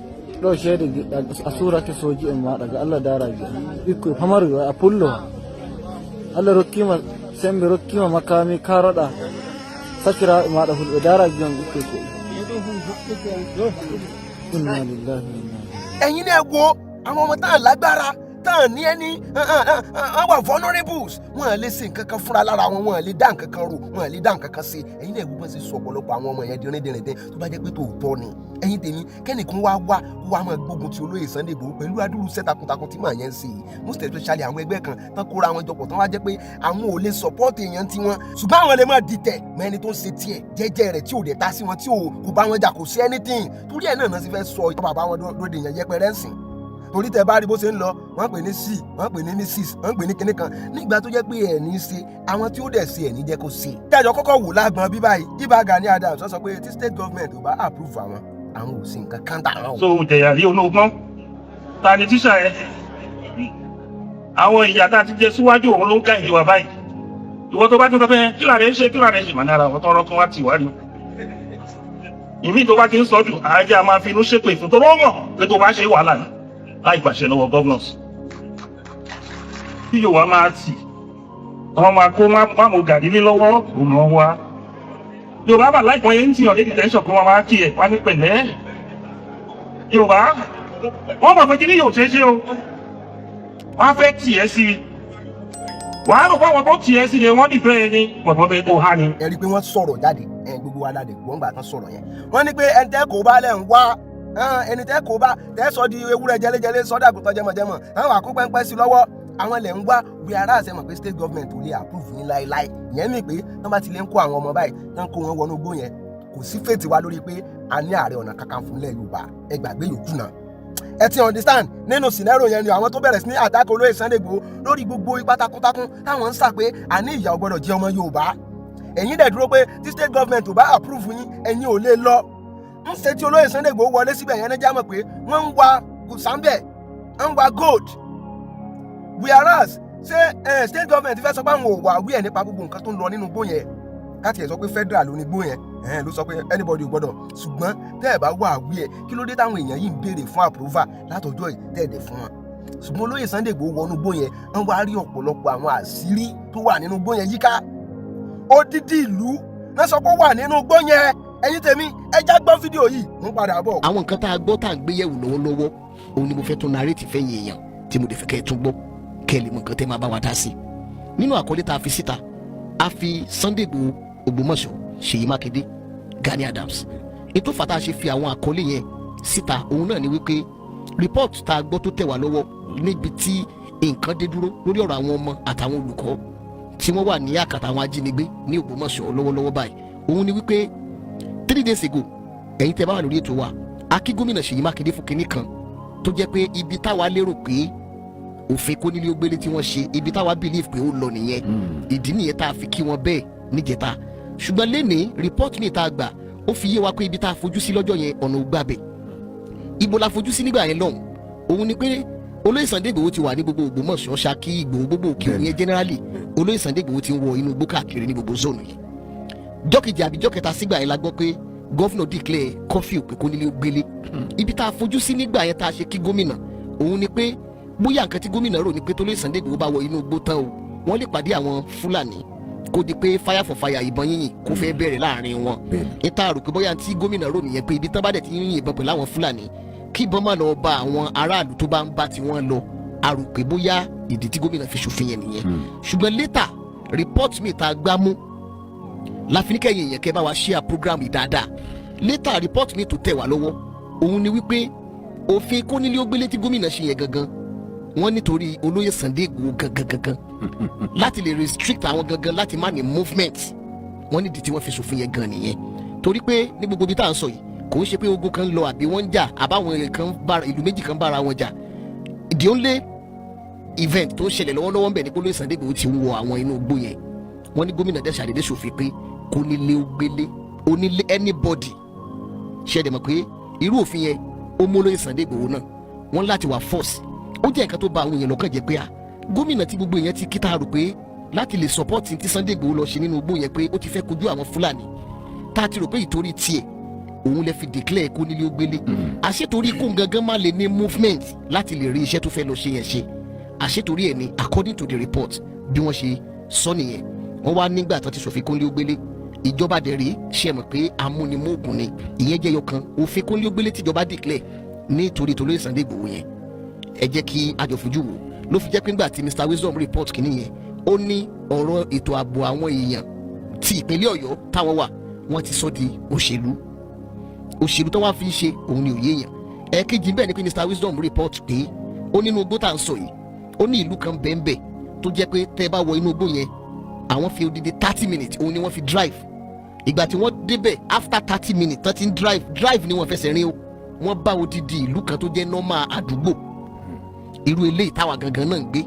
C: ɗo ceede giɗɗa a surake soji en maɗa ga Allah daraji ɓikkoy pamaru a pullo Allah rokkima sembe, rokkima makami karoɗa sakiraɓe maɗa hulɓe daraji on ɓikkoy koy. Inna lillahi wa inna
A: Ẹ̀yin náà wo àwọn ọmọ tán lágbára tán ní ẹni wọ́n wà vulnerables, wọ́n lè ṣe nǹkan kan fúnra lára wọn, wọ́n lè dá nǹkan kan rò, wọ́n lè dá nǹkan kan ṣe. Ẹ̀yin náà wo bọ́n ṣe sọ ọ̀pọ̀lọpọ̀ àwọn ọmọ yẹn dìrín-dìrín. Tó bá jẹ́ pé tòótọ́ ni, ẹ̀yin tèmi, kẹ́nìkan wá wá kó wá máa gbógun ti olóyè Sunday Igboho pẹ̀lú adúrú iṣẹ́ takuntakun tí màá yẹn ń ṣe yìí, most especially àwọn ẹgbẹ́ kan tán kóra wọn jọpọ̀, tán wá jẹ́ pé àwọn ò lè support èèyàn tiwọn, ṣùgbọ́n àwọn lè máa dìtẹ̀ mọ́ ẹni tó ń ṣe tiẹ̀ jẹ́jẹ́ rẹ̀, tí ò dẹ̀ ta sí wọn, tí ò kò bá wọn jà, kò sí anything. Torí ẹ̀ náà náà sì fẹ́ sọ bàbá wọn lóde yẹn yẹpẹrẹ ń sìn. Torí tẹ bá rí bó ṣe ń lọ, wọ́n pè ní c, wọ́n pè ní mrs, wọ́n pè ní kinní kan, nígbà tó jẹ́ pé ẹ̀ ní í ṣe àwọn tí ó dẹ̀ ṣe ẹ̀ ní jẹ́ kó ṣe. Jẹ́jọ́ kọ́kọ́ wò lágbọ́n bí báyìí, Ìbà Gani Adams sọ pé tí state government ò bá approve àwọn, àwọn ò sí nǹkan kan tà wọn o.
D: So jẹ̀yà rí olóògbọ́n, ta ni tíṣà ẹ? Àwọn ìyà tá a ti jẹ síwájú, òun ló ń ká ìjọba báyìí. Ìwọ tó bá tún sọ pé kí làrẹ ń ṣe, kí làrẹ ń ṣe, màá àwọn tọrọ kan wá tì wá rí ìmí tó bá ti ń sọ jù, àájá a máa fi inú ṣépè fún tó rọ́mọ̀ pé tó bá ṣe wàhálà ní láì gbàṣẹ lọ́wọ́ governors tí yóò wá máa tì wọ́n máa kó má mo gàrí ní lọ́wọ́ òun lọ́ wá. Yorùbá bà láìpẹ́ yẹn ń tìyàn lé detention kó wọ́n máa kí ẹ̀ wá ní pẹ̀lẹ́. Yorùbá wọ́n mọ̀ pé kí ni yóò ṣe é ṣe o, wọ́n á fẹ́ tì ẹ́ sí i, wàá rò pé àwọn tó tì ẹ́ sí i wọ́n dìfẹ́ ẹ ní pọ̀pọ̀ bẹ́ẹ̀ kó há ni.
A: Ẹ rí i pé wọ́n sọ̀rọ̀ jáde ẹ, gbogbo wa ládẹ gbọ́ngbà tán sọ̀rọ̀ yẹn. Wọ́n ní pé ẹni tẹ́ kò bá lẹ̀ ń wá, ẹni tẹ́ kò bá tẹ́ sọ di ewúrẹ́ jẹlẹ́jẹlẹ́, sọ́dà àgùntàn jẹmọ̀jẹmọ̀, àwọn àkó pẹ́ńpẹ́ sí lọ́wọ́, àwọn lẹ̀ ń wá. Bí ara àṣẹ mọ̀ pé state government ò lè approve yín láéláé. Ìyẹn mi pé wọ́n bá ti lè ń kó àwọn ọmọ báyìí, tán kó wọn wọnú igbó yẹn, kò sí fètì wa lórí pé a ní Ààrẹ Ọ̀nà Kakanfò ńlẹ̀ Yorùbá. Ẹ gbàgbé yòókù náà. Ẹ ti understand nínú scenario yẹn ni àwọn tó bẹ̀rẹ̀ sí ní attack olóyè Sunday Igboho lórí gbogbo ipa takuntakun táwọn ń sà pé àní ìyà ò gbọ́dọ̀ jẹ ọmọ Yorùbá. Ẹ̀yin dẹ̀ dúró pé tí state government ò bá approve yín, ẹ̀yin ò lè lọ. Ń ṣe tí olóyè Sunday Igboho wọlé síbẹ̀ yẹn, ní jámọ̀ pé wọ́n ń wa gùsàmbẹ̀, ń wa gold, whereas ṣé state government fẹ́ sọ pé àwọn ò wà wí ẹ̀ nípa gbogbo nǹkan tó ń lọ nínú igbó yẹn? Káti ẹ̀ sọ pé federal ló ní igbó yẹn, ló sọ pé anybody ò gbọ́dọ̀, ṣùgbọ́n tẹ́ ẹ̀ bá wà wí ẹ̀, kí ló dé táwọn èèyàn yìí ń béèrè fún approval látọjọ́ yìí tẹ́ ẹ̀ dẹ̀ fún wọn? Ṣùgbọ́n olóyè Sunday Igboho wọnú igbó yẹn, wọ́n wá rí ọ̀pọ̀lọpọ̀ àwọn àṣírí tó wà nínú igbó yẹn yíká. Odidi ìlú náà sọ pé ó wà nínú igbó yẹn. Ẹ̀yin tèmi, ẹ já gbọ́ fídíò yìí, ń padà bọ̀.
E: Àwọn nǹkan tá a gbọ́ tá à ń gbé yẹ̀wò lọ́wọ́lọ́wọ́, òun ni mo fẹ́ tún narrate fẹ́yìn èèyàn tí mo dẹ̀ fẹ́ kẹ́ ẹ tún gbọ́, kẹ́ ẹ lè mọ nǹkan tẹ́ máa bá wa dá sí. Nínú àkọlé tá a fi síta, a fi Sunday Igboho, Ògbómọ̀ṣọ́, Ṣèyí Mákindé, Gani Adams. Ètò fàtà ṣe fi àwọn àkọlé yẹn síta, òun náà ni wípé report tá a gbọ́ tó tẹ̀ wá lọ́wọ́ níbi tí nǹkan dé dúró lórí ọ̀rọ̀ àwọn ọmọ àtàwọn olùkọ́ tí wọ́n wà ní àkàtà àwọn ajínigbé ní Ògbómọ̀ṣọ́ lọ́wọ́lọ́wọ́ báyìí, òun ni wípé 3 days ago, ẹ̀yin tẹ́ bá wà lórí ètò wa, a kí gómìnà Ṣèyí Mákindé fún kinní kan tó jẹ́ pé ibi táwa lérò pé òfin kónílé ó gbélé tí wọ́n ṣe, ibi táwa believe pé ó lọ nìyẹn. Ìdí nìyẹn tá a fi kí wọn bẹ́ẹ̀ níjẹta. Ṣùgbọ́n lénìí, report mi tá a gbà, ó fi yé wa pé ibi tá a fojú sí lọ́jọ́ yẹn, ọ̀nà ò gbàbẹ̀. Ibo la fojú sí nígbà yẹn lọ́hùn? Òun ni pé olóyè Sunday Igboho ti wà ní gbogbo Ògbómọ̀ṣọ́, Ṣakí, Ìgbòho, gbogbo òkè òun yẹn generally. Olóyè Sunday Igboho ti ń wọ inú igbó káàkiri ní gbogbo zone yẹn. Jọ́kejì àbí jọ́kẹta sígbà yẹn la gbọ́ pé governor declare curfew pé kónílé ó gbélé. Ibi tá a fojú sí nígbà yẹn tá a ṣe kí gómìnà, òun ni pé bóyá nǹkan tí gómìnà rò ní pé tólóyè Sunday Igboho bá wọ inú igbó tán o, wọ́n lè pàdé àwọn Fúlàní, kó di pé fire for fire, ìbọn yínyìn kó fẹ́ bẹ̀rẹ̀ láàrin wọn. Níta rò pé bóyá tí gómìnà rò nìyẹn, pé ibi tán bá dẹ̀ ti ń yìnbọn pẹ̀lú àwọn Fúlàní, kí ìbọn má lọ bá àwọn aráàlú tó bá ń bá tiwọn lọ. A rò pé bóyá ìdí tí gómìnà fi ṣòfin yẹn nìyẹn. Ṣùgbọ́n later, report mi tá a gbá mú láfiníkẹ́yìn èèyàn, kẹ́ bá wa share program yìí dáadáa. Later report mi tó tẹ̀ wá lọ́wọ́, òun ni wípé òfin kónílé ó gbélé tí gómìnà ṣe yẹn gangan, wọ́n nítorí olóyè Sunday Igboho gangan gangan, láti lè restrict àwọn gangan láti má ní movement. Wọ́n nídìí tí wọ́n fi ṣòfin yẹn gan nìyẹn, torí pé ní gbogbo ibi tá à ń sọ yìí, kò ń ṣe pé ogun kan lọ àbí wọ́n ń jà àbáwọn èèyàn kan bára ìlú méjì kan bára wọn jà. The only event tó ń ṣẹlẹ̀ lọ́wọ́lọ́wọ́ ń bẹ̀ ní pé olóyè Sunday Igboho ti ń wọ àwọn inú igbó yẹn. Wọ́n ní gómìnà dẹ̀ ṣàdédé ṣòfin pé kò nílé ó gbélé, onílé, anybody. Ṣe é dẹ̀ mọ̀ pé irú òfin yẹn, ó mú olóyè Sunday Igboho náà, wọ́n láti wà force. Ó jẹ́ nǹkan tó bà àwọn èèyàn lọ́kàn jẹ́ pé à gómìnà tí gbogbo èèyàn ti kí, tá a rò pé láti lè support tí Sunday Igboho lọ ṣe nínú igbó yẹn, pé ó ti fẹ́ kojú àwọn Fúlàní, tá a ti rò pé ìtorí tiẹ̀ òun lè fi declare kó nílé ó gbélé, àṣetorí kó gangan má lè ní movement láti lè rí iṣẹ́ tó fẹ́ lọ ṣe yẹn ṣe, àṣetorí ẹ̀ ni. According to the report, bí wọ́n ṣe sọ nìyẹn. Wọ́n wá nígbà tó ti ṣòfin kó nílé ó gbélé, ìjọba dẹ̀ rí ṣe mọ̀ pé amúnimóògùn ni. Ìyẹn jẹ́ yọkan òfin kó nílé ó gbélé tíjọba declare nítorí tolóyè Sunday Igboho yẹn. Ẹ jẹ́ kí a jọ fojú wò. Ló fi jẹ́ pé ńgbà tí Mr Wisdom report kìíní yẹn, ó ní ọ̀rọ̀ ètò ààbò àwọn èèyàn ti ìpínlẹ̀ Ọ̀yọ́ táwọn wà, wọ́n ti sọ di òṣèlú. Òṣèlú tó wá fi ń ṣe òun ni òye èèyàn. Ẹ̀ẹ̀kejì bẹ́ẹ̀ ni pé Mr Wisdom report pé ó nínú igbó tá à ń sọ yìí, ó ní ìlú kan bẹ́ẹ̀nbẹ́ẹ̀ tó jẹ́ pé tẹ́ ẹ bá wọ inú igbó yẹn, àwọn fi odidi 30 minutes òun ni wọ́n fi drive. Ìgbà tí wọ́n débẹ̀, after 30 minutes tán ti ń drive, drive ni wọ́n fẹsẹ̀ rìn o, wọ́n bá odidi ìlú kan tó jẹ́ normal àdúgbò. Irú eléyìí táwa gangan náà ń gbé,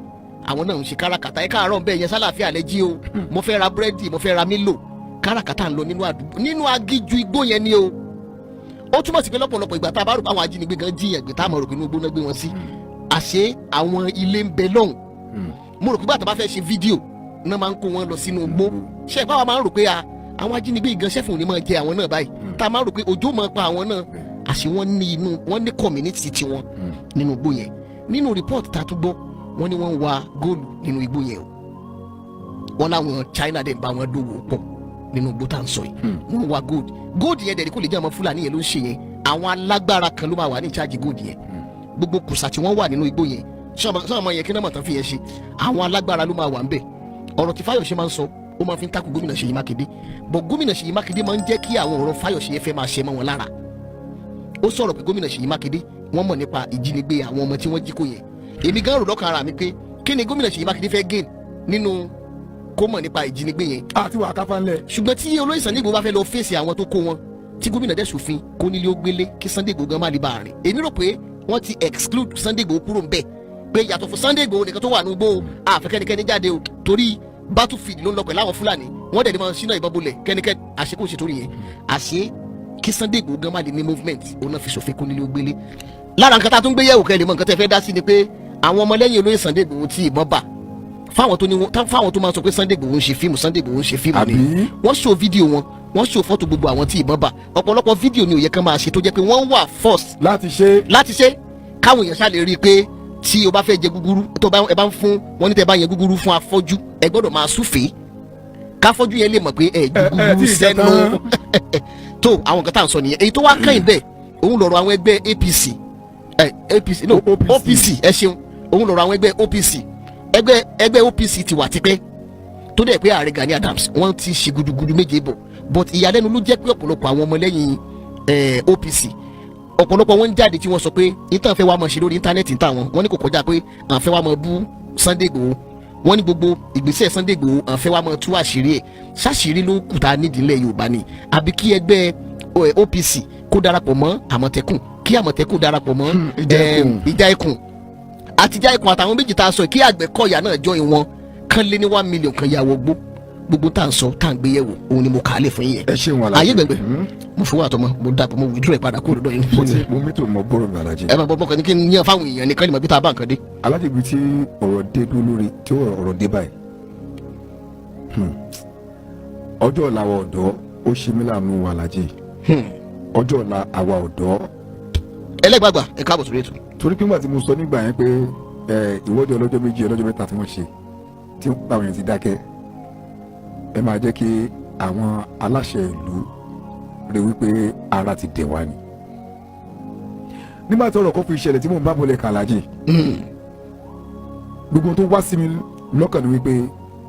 E: àwọn náà ń ṣe káràkátà. Ẹ káàárọ̀ ń bẹ̀ yẹn, sálàáfíà lẹ jí o. Mo fẹ́ ra búrẹ́dì, mo fẹ́ ra Milo. Káràkátà ń lọ nínú àdúgbò, nínú agíjú igbó yẹn ni o. Ó túmọ̀ sí pé lọ́pọ̀lọpọ̀ ìgbà tá a bá rò pé àwọn ajínigbé gan jíyàn gbé, tá a mọ̀ rò pé inú igbó náà gbé wọn sí, àṣé àwọn ilé ń bẹ lọ́hùn. Mo rò pé bàtà bá fẹ́ ṣe fídíò náà máa ń kó wọn lọ sínú igbó. Ṣe é báwa máa ń rò pé a àwọn ajínigbé gan ṣẹ́fún ní máa jẹ àwọn náà báyìí, tá a máa ń rò pé òjò máa pa àwọn náà, àṣé wọ́n ní inú wọ́n ní community tiwọn nínú igbó yẹn. Nínú report tá a tún gbọ́, wọ́n ní wọ́n ń wa góòlù nínú igbó yẹn o. Wọ́n láwọn China dẹ̀ ń bá wọn dòwò pọ̀ nínú igbó tá à ń sọ yìí. Wọ́n ń wa gold. Gold yẹn dẹ̀ ní kò lè jẹ́ àwọn Fúlàní yẹn ló ń ṣe yẹn. Àwọn alágbára kan ló máa wà ní charge gold yẹn. Gbogbo kùsà tí wọ́n wà nínú igbó yẹn, sọ́ọ̀mọ yẹn kí náà mọ̀ tán fi yẹn ṣe, àwọn alágbára ló máa wà ń bẹ̀. Ọ̀rọ̀ tí Fáyọ̀ṣe máa ń sọ, ó máa fi ń takò gómìnà Ṣèyí Mákindé bọ̀. Gómìnà Ṣèyí Mákindé máa ń jẹ́ kí àwọn ọ̀rọ̀ Fáyọ̀ṣe yẹn fẹ́ máa ṣe mọ́ wọn lára. Ó sọ̀rọ̀ pé gómìnà Ṣèyí Mákindé, wọ́n mọ̀ nípa ìjínigbé àwọn ọmọ tí wọ́n jí kó yẹn. Èmi gan rò lọ́kàn ara mi pé kí ni gómìnà Ṣèyí Mákindé fẹ́ gain nínú kó mọ̀ nípa ìjínigbé yẹn?
F: Àti wà kápá ńlẹ̀.
E: Ṣùgbọ́n tí olóyè Sunday Igboho bá fẹ́ lọ fèsì àwọn tó kó wọn, tí gómìnà dẹ̀ ṣòfin kó nílé ó gbélé, kí Sunday Igboho gan má lè bá a rìn, èmi rò pé wọ́n ti exclude Sunday Igboho kúrò ńbẹ̀, pé yàtọ̀ fún Sunday Igboho nìkan tó wà nígbó, àfẹ́kẹ́nikẹ́ni jáde o, torí battlefield ló ń lọ pẹ̀lú àwọn Fúlàní. Wọ́n dẹ̀ ní máa ṣínà ìbọn bolẹ̀ kẹ́nikẹ́ni. Àṣẹ kò ṣe torí yẹn, àṣẹ kí Sunday Igboho gan má lè ní movement, òun náà fi ṣòfin kó nílé ó gbélé. Lára nǹkan tá a tún gbé yẹ̀wò, kẹ́ lè mọ nǹkan tẹ́ fẹ́ dá sí ni pé àwọn ọmọlẹ́yìn olóyè Sunday Igboho tí ìbọn bà, fáwọn tó ní wọn, fáwọn tó máa sọ pé Sunday Igboho ń ṣe fíìmù, Sunday Igboho ń ṣe fíìmù ni.
F: Àbí?
E: Wọ́n ṣò fídíò wọn, wọ́n ṣò fọ́tò gbogbo àwọn tí ìbọn bà. Ọ̀pọ̀lọpọ̀ fídíò ni ò yẹ kán máa ṣe, tó jẹ́ pé wọ́n wà forced
F: láti ṣe.
E: Láti ṣe káwọn èèyàn ṣáà lè rí i pé tí o bá fẹ́ jẹ gúgúrú tó bá ẹ bá ń fún wọn ní, tẹ bá yẹn gúgúrú fún afọ́jú, ẹ gbọ́dọ̀ máa súfèé káfọ́jú yẹn lè mọ̀ pé ẹ ju
F: Ẹ
E: gúgúrú
F: tí ì jẹ
E: sẹ́nu.
F: tán.
E: Tó àwọn nǹkan tá à ń sọ nìyẹn. Èyí tó wá kẹ́yìn bẹ́ẹ̀, òun lọ̀rọ̀ àwọn ẹgbẹ́ APC, ẹ APC no
F: OPC.
E: OPC, ẹ ṣeun. Òun lọ̀rọ̀ àwọn ẹgbẹ́ OPC. Ẹgbẹ́ OPC ti wà tipẹ́, tó dẹ̀ pé ààrẹ Gani Adams, wọ́n ti ṣe gudugudu méje bọ̀, but ìyàlẹ́nu ló jẹ́ pé ọ̀pọ̀lọpọ̀ àwọn ọmọlẹ́yìn OPC, ọ̀pọ̀lọpọ̀ wọn ń jáde tí wọ́n sọ pé ìtàn fẹ́ wá máa ṣe lórí íńtánẹ́ẹ̀tì ń wọn, wọ́n ní kò kọjá pé à ń fẹ́ wá máa bú Sunday Igboho. Wọ́n ní gbogbo ìgbésẹ̀ Sunday Igboho, à ń fẹ́ wá máa tú àṣírí ẹ̀. Ṣàṣírí ló kù tá a nídìí ilẹ̀ Yorùbá ni, àbí kí ẹgbẹ́ OPC kó darapọ̀ mọ́ Àmọ̀tẹ́kùn, kí Àmọ̀tẹ́kùn darapọ̀ mọ́
F: Ìjà Ẹkùn.
E: Ìjà Ẹkùn àti Ìjà Ẹkùn àtàwọn méjì tá a sọ yìí, kí Àgbẹ̀kọ̀yà náà join wọn, kán lé ní 1 million kan yà wọ gbó. Gbogbo tá à ń sọ, tá à ń gbé yẹ̀wò, òun ni mo kà á lè fún yín yẹn.
F: Ẹ ṣeun, Alhaji.
E: Ayé gbẹgbẹ mo fowó àtọmọ, mo dàpọ̀, mo withdraw ẹ̀ padà kúrò lọ́dọ̀ yín.
F: Mo ti mo mítò mọ bọ́rọ̀ mi, Alhaji.
E: Ẹ máa bọ́ bọ́kàn ní kí n yàn fáwọn èèyàn nìkan ní mọ̀ bí tá a bá nǹkan dé.
F: Alhaji, ibi tí ọ̀rọ̀ dé dúró lórí tí ọ̀rọ̀ dé báyìí, ọjọ́ ọ̀la àwa ọ̀dọ́, ó ṣe mí láàánú wa, Alhaji. Ọjọ́ ọ̀la àwa ọ̀dọ́.
E: Ẹlẹ́gbàgbà, ẹ káàbọ̀ sórí ètò.
F: Torí pé nígbà tí mo sọ nígbà yẹn pé ìwọ́de ọlọ́jọ́ 2, ọlọ́jọ́ 3 tí wọ́n ṣe, tí àwọn èèyàn ti dákẹ́, ẹ máa jẹ́ kí àwọn aláṣẹ ìlú rí wípé ara ti dẹ̀ wá ni. Nígbà tí ọ̀rọ̀ kan fi ṣẹlẹ̀ tí mò ń bá bọ̀lẹ̀ kàlájì, gbogbo ohun tó wá sí mi lọ́kàn ni wípé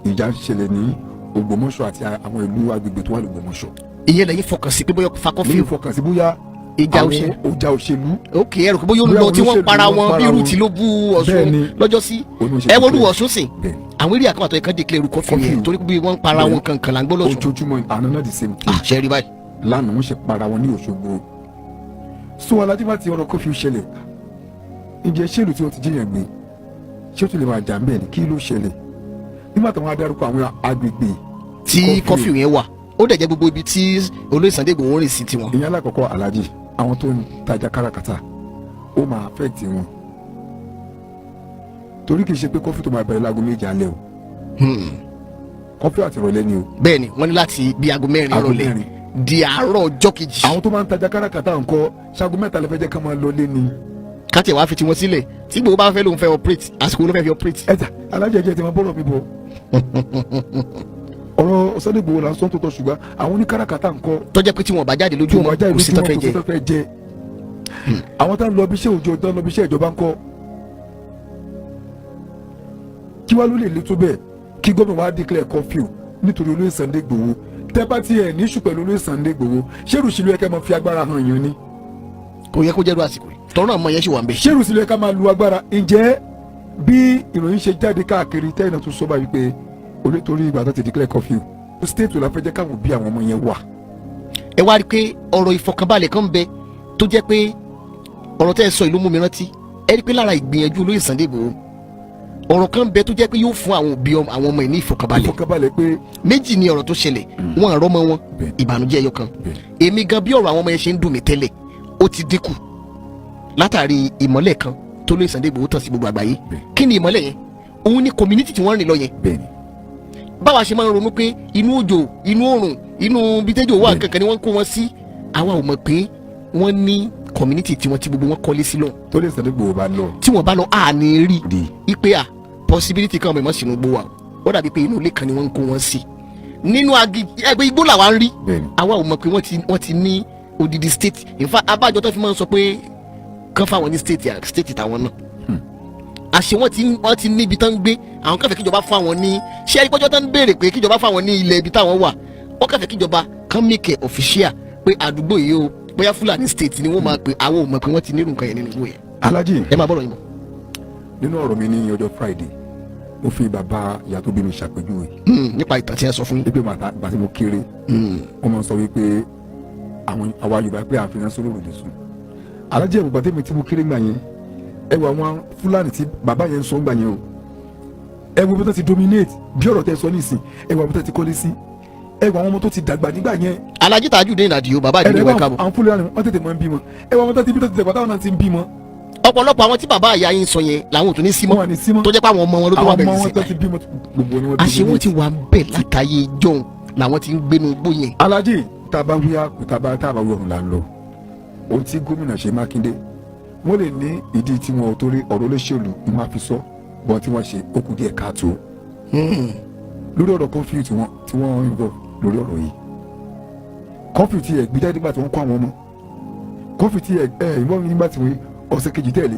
F: ìjà ń ṣẹlẹ̀ ní Ògbómọ̀ṣọ́ àti àwọn ìlú agbègbè tó wà l'Ògbómọ̀ṣọ́.
E: Ìyẹn lẹ́yìn fọkàn sí pé bóyá fakọ́fì
F: ní ìfọkànsí bóyá
E: ìjà
F: àwọn
E: òṣèlú.
F: Ìjà òṣèlú.
E: Ok, ẹ rò pé bóyá ó ń
F: Bóyá
E: lọ tí wọ́n
F: olóṣèlú
E: para
F: wọ́n
E: wọn bí
F: para
E: irú
F: wọn.
E: tí ló bú Ọ̀ṣun
F: Bẹ́ẹ̀ni.
E: lọ́jọ́ sí.
F: Olóṣèlú
E: Ẹ wọ́n
F: bẹ́ẹ̀.
E: Ọ̀ṣun sìn
F: Bẹ́ẹ̀ni.
E: àwọn eré àkàwàtọ̀ ẹ̀kan declare curfew yẹn
F: Curfew.
E: torí pé wọ́n ń para wọn kankan là ń gbọ́ lọ́sùn.
F: Ojoojúmọ́ àná náà, the same thing.
E: Ah, ṣe rí báyìí.
F: Lánàá wọ́n ṣe para wọn ní Òṣogbo. So Alhaji, bá ti ọ̀rọ̀ curfew ṣẹlẹ̀, ǹjẹ́ ṣèlú tí wọ́n ti jíyàn gbé, ṣé ó tún lè máa jà ń bẹ̀ ni? Kí ló ṣẹlẹ̀ nígbà tí wọ́n á dárúkọ àwọn agbègbè
E: Tí curfew yẹn wà, ó dẹ̀ jẹ́ gbogbo ibi tí olóyè Sunday Igboho ń rìn sí tiwọn.
F: Ìyẹn alákọ̀ọ́kọ́, Alhaji. Àwọn tó ń tajà káràkátà, ó máa affect wọn, torí kì í ṣe pé curfew tó máa bẹ̀rẹ̀ láago 7 alẹ́ o. Curfew àti ìrọ̀lẹ́ ni o.
E: Bẹ́ẹ̀ ni, wọ́n ní láti bí aago 4
F: Aago
E: ìrọ̀lẹ́
F: 4.
E: di àárọ̀ ọjọ́ kejì.
F: Àwọn tó máa ń tajà káràkátà ńkọ́? Ṣaago 3 lè fẹ́ jẹ́ ká máa lọ lé ni?
E: Káti ẹ̀ wá fi tiwọn sílẹ̀, tí Igboho bá fẹ́ lóun fẹ́ operate, àsìkò ló fẹ́ fi operate.
F: Ẹ̀ta alájẹjẹ ti máa bọ́rọ̀ mi bọ̀. Ọ̀rọ̀ Sunday Igboho là ń sọ tó tọ́, ṣùgbọ́n àwọn oníkáràkátà ńkọ́?
E: Tó jẹ́ pé tí wọn bá jáde
F: Tí
E: lójú
F: wọ́n
E: wọn
F: bá jáde
E: kò sí tán
F: lójúmọ́
E: fẹ́
F: kò sí
E: jẹ.
F: tán fẹ́ jẹ. Àwọn tá ń lọ bí iṣẹ́ òjò, tó ń lọ bí iṣẹ́ ìjọba ńkọ́? Kí wàá ló lè le tó bẹ́ẹ̀ kí gómìnà wa declare curfew nítorí olóyè Sunday Igboho? Tẹ́ bá tiẹ̀ ní ìṣù pẹ̀lú olóyè Sunday Igboho, ṣé ìrùsílẹ̀ yẹ ká máa fi agbára hàn yín ni?
E: Kò yẹ kó jẹ́rú àsìkò yìí, tọ́rọ̀ ọmọ yẹn sì wà ń bẹ̀.
F: Ṣé ìrùsílẹ̀ yẹ ká máa lu agbára? Ǹjẹ́ bí ìròyìn ṣe jáde káàkiri tẹ́yìn náà tún sọ báyìí pé olótorí ìgbà tó ti declare curfew, state la fẹ́ jẹ́ káwọn bí àwọn ọmọ yẹn wà?
E: Ẹ wá rí i pé ọ̀rọ̀ ìfọ̀kànbalẹ̀ kan ń bẹ tó jẹ́ pé ọ̀rọ̀ tẹ́ ẹ sọ ìlú mú mi rántí. Ẹ rí i pé lára ìgbìyànjú olóyè Sunday Igboho, ọ̀rọ̀ kan bẹ tó jẹ́ pé yóò fún àwọn òbí àwọn ọmọ ẹ̀ ní ìfọ̀kànbalẹ̀.
F: Ìfọ̀kànbalẹ̀ pé
E: Méjì ni ọ̀rọ̀ tó ṣẹlẹ̀. Wọn àrọ́ mọ́ wọn, ìbànújẹ́ ẹyọ kan. Èmi gan, bí ọ̀rọ̀ àwọn ọmọ yẹn ṣe ń dùn mí tẹ́lẹ̀, ó ti dínkù látàrí ìmọ́lẹ̀ kan tó lóye Sunday Igboho tàn sí gbogbo àgbáyé. Kí ni ìmọ́lẹ̀ yẹn? Òun ni community tí wọ́n rìn lọ yẹn. Báwa ṣe máa ń ronú pé inú òjò, inú òrùn, inú bítẹ́jò wà kankan ni wọ́n kó wọn sí, àwa ò mọ̀ pé wọ́n ní community tí wọ́n ti gbogbo wọn kọ́lé sí lọ.
F: Tó lè Sunday Igboho bá lọ.
E: Tí wọ́n bá lọ, àní rí
F: Rí.
E: ipe a possibility kan ọmọ ìmọ̀ sínú gbó wa. Ó dàbí pé inú ilé kan ni wọ́n ń kó wọn sí nínú agi ẹgbẹ́ igbó làwa ń rí. Àwa ò mọ̀ pé wọ́n ti ní odidi state. In fact, abájọ tó fi máa ń sọ pé kán fáwọn ní state tàwọn náà, àṣé wọ́n ti níbi tán ń gbé. Àwọn kan fẹ́ kíjọba fún àwọn ní, ṣé ẹni pọ́jọ́ tán ń béèrè pé kíjọba fún àwọn ní ilẹ̀ ibi táwọn wà, wọ́n kàn fẹ́ kíjọba kán make it official pé àdúgbò yìí o, bóyá Fúlàní state ni wọ́n máa pè. Àwọn ò mọ̀ pé wọ́n ti nírú nǹkan yẹn nínú igbó yẹn.
F: Alhaji.
E: Ẹ máa bọ̀rọ̀ yín bọ̀.
F: Nínú ọ̀rọ̀ mi ní ọjọ́ Friday, mo fi bàbá ìyá tó bí mi ṣàpèjúwe.
E: Nípa ìtàn tí ẹ sọ fún yín.
F: Wípé màtá gbà tí mo kéré, wọ́n máa ń sọ wípé àwọn àwa Yorùbá pé àfihàn sórí òrùlé sùn. Alhaji, ẹ̀wọ̀n gbàtẹ́mi tí mo kéré gbà yẹn, ẹ wo àwọn Fúlàní tí bàbá yẹn ń sọ gbà yẹn o, ẹ wo bí wọ́n ti dominate. Bí ọ̀rọ̀ tẹ sọ nísìn, ẹ wo àwọn tó ti kọ́lé sí, ẹ wo àwọn ọmọ tó ti dàgbà nígbà yẹn.
E: Alhaji Tajudeen Adio, bàbá àdìní,
F: Ẹ
E: wẹ̀ káàbọ̀.
F: Àwọn Fúlàní wọ́n tètè máa ń bímọ. Ẹ wo àwọn tó ti bí, tó ti dàgbà, táwọn náà ti ń bímọ.
E: Ọ̀pọ̀lọpọ̀ àwọn tí bàbá àyà yín sọ yẹn làwọn ò tún ní sí
F: Wọ́n wà ní sí
E: mọ́,
F: mọ́.
E: tó jẹ́ pé àwọn ọmọ wọn ló tó wà
F: Àwọn ọmọ
E: bẹ̀rẹ̀
F: wọn
E: sí
F: tó ti bímọ, gbogbo ni wọ́n
E: àṣé wọ́n ti
F: dominate.
E: wà ń bẹ̀ látàyè jọ̀hún làwọn ti ń gbénu igbó yẹn.
F: Alhaji, tá a bá wíyá kò, tá a bá wí ọ̀run là ń lọ. Ohun tí gómìnà Ṣèyí Mákindé, wọ́n lè ní ìdí tí wọn ò torí ọ̀rọ̀ olóṣèlú ni wọ́n á fi sọ bọ́n tí wọ́n ṣe, ó kù díẹ̀ káàtó lórí ọ̀rọ̀ curfew tí wọ́n involve lórí ọ̀rọ̀ yìí. Curfew tí ẹ̀ gbé jáde nígbà tí wọ́n kó àwọn ọmọ, curfew tí ẹ̀ involve nígbà tí wọ́n ọ̀sẹ̀ kejì tẹ̀lé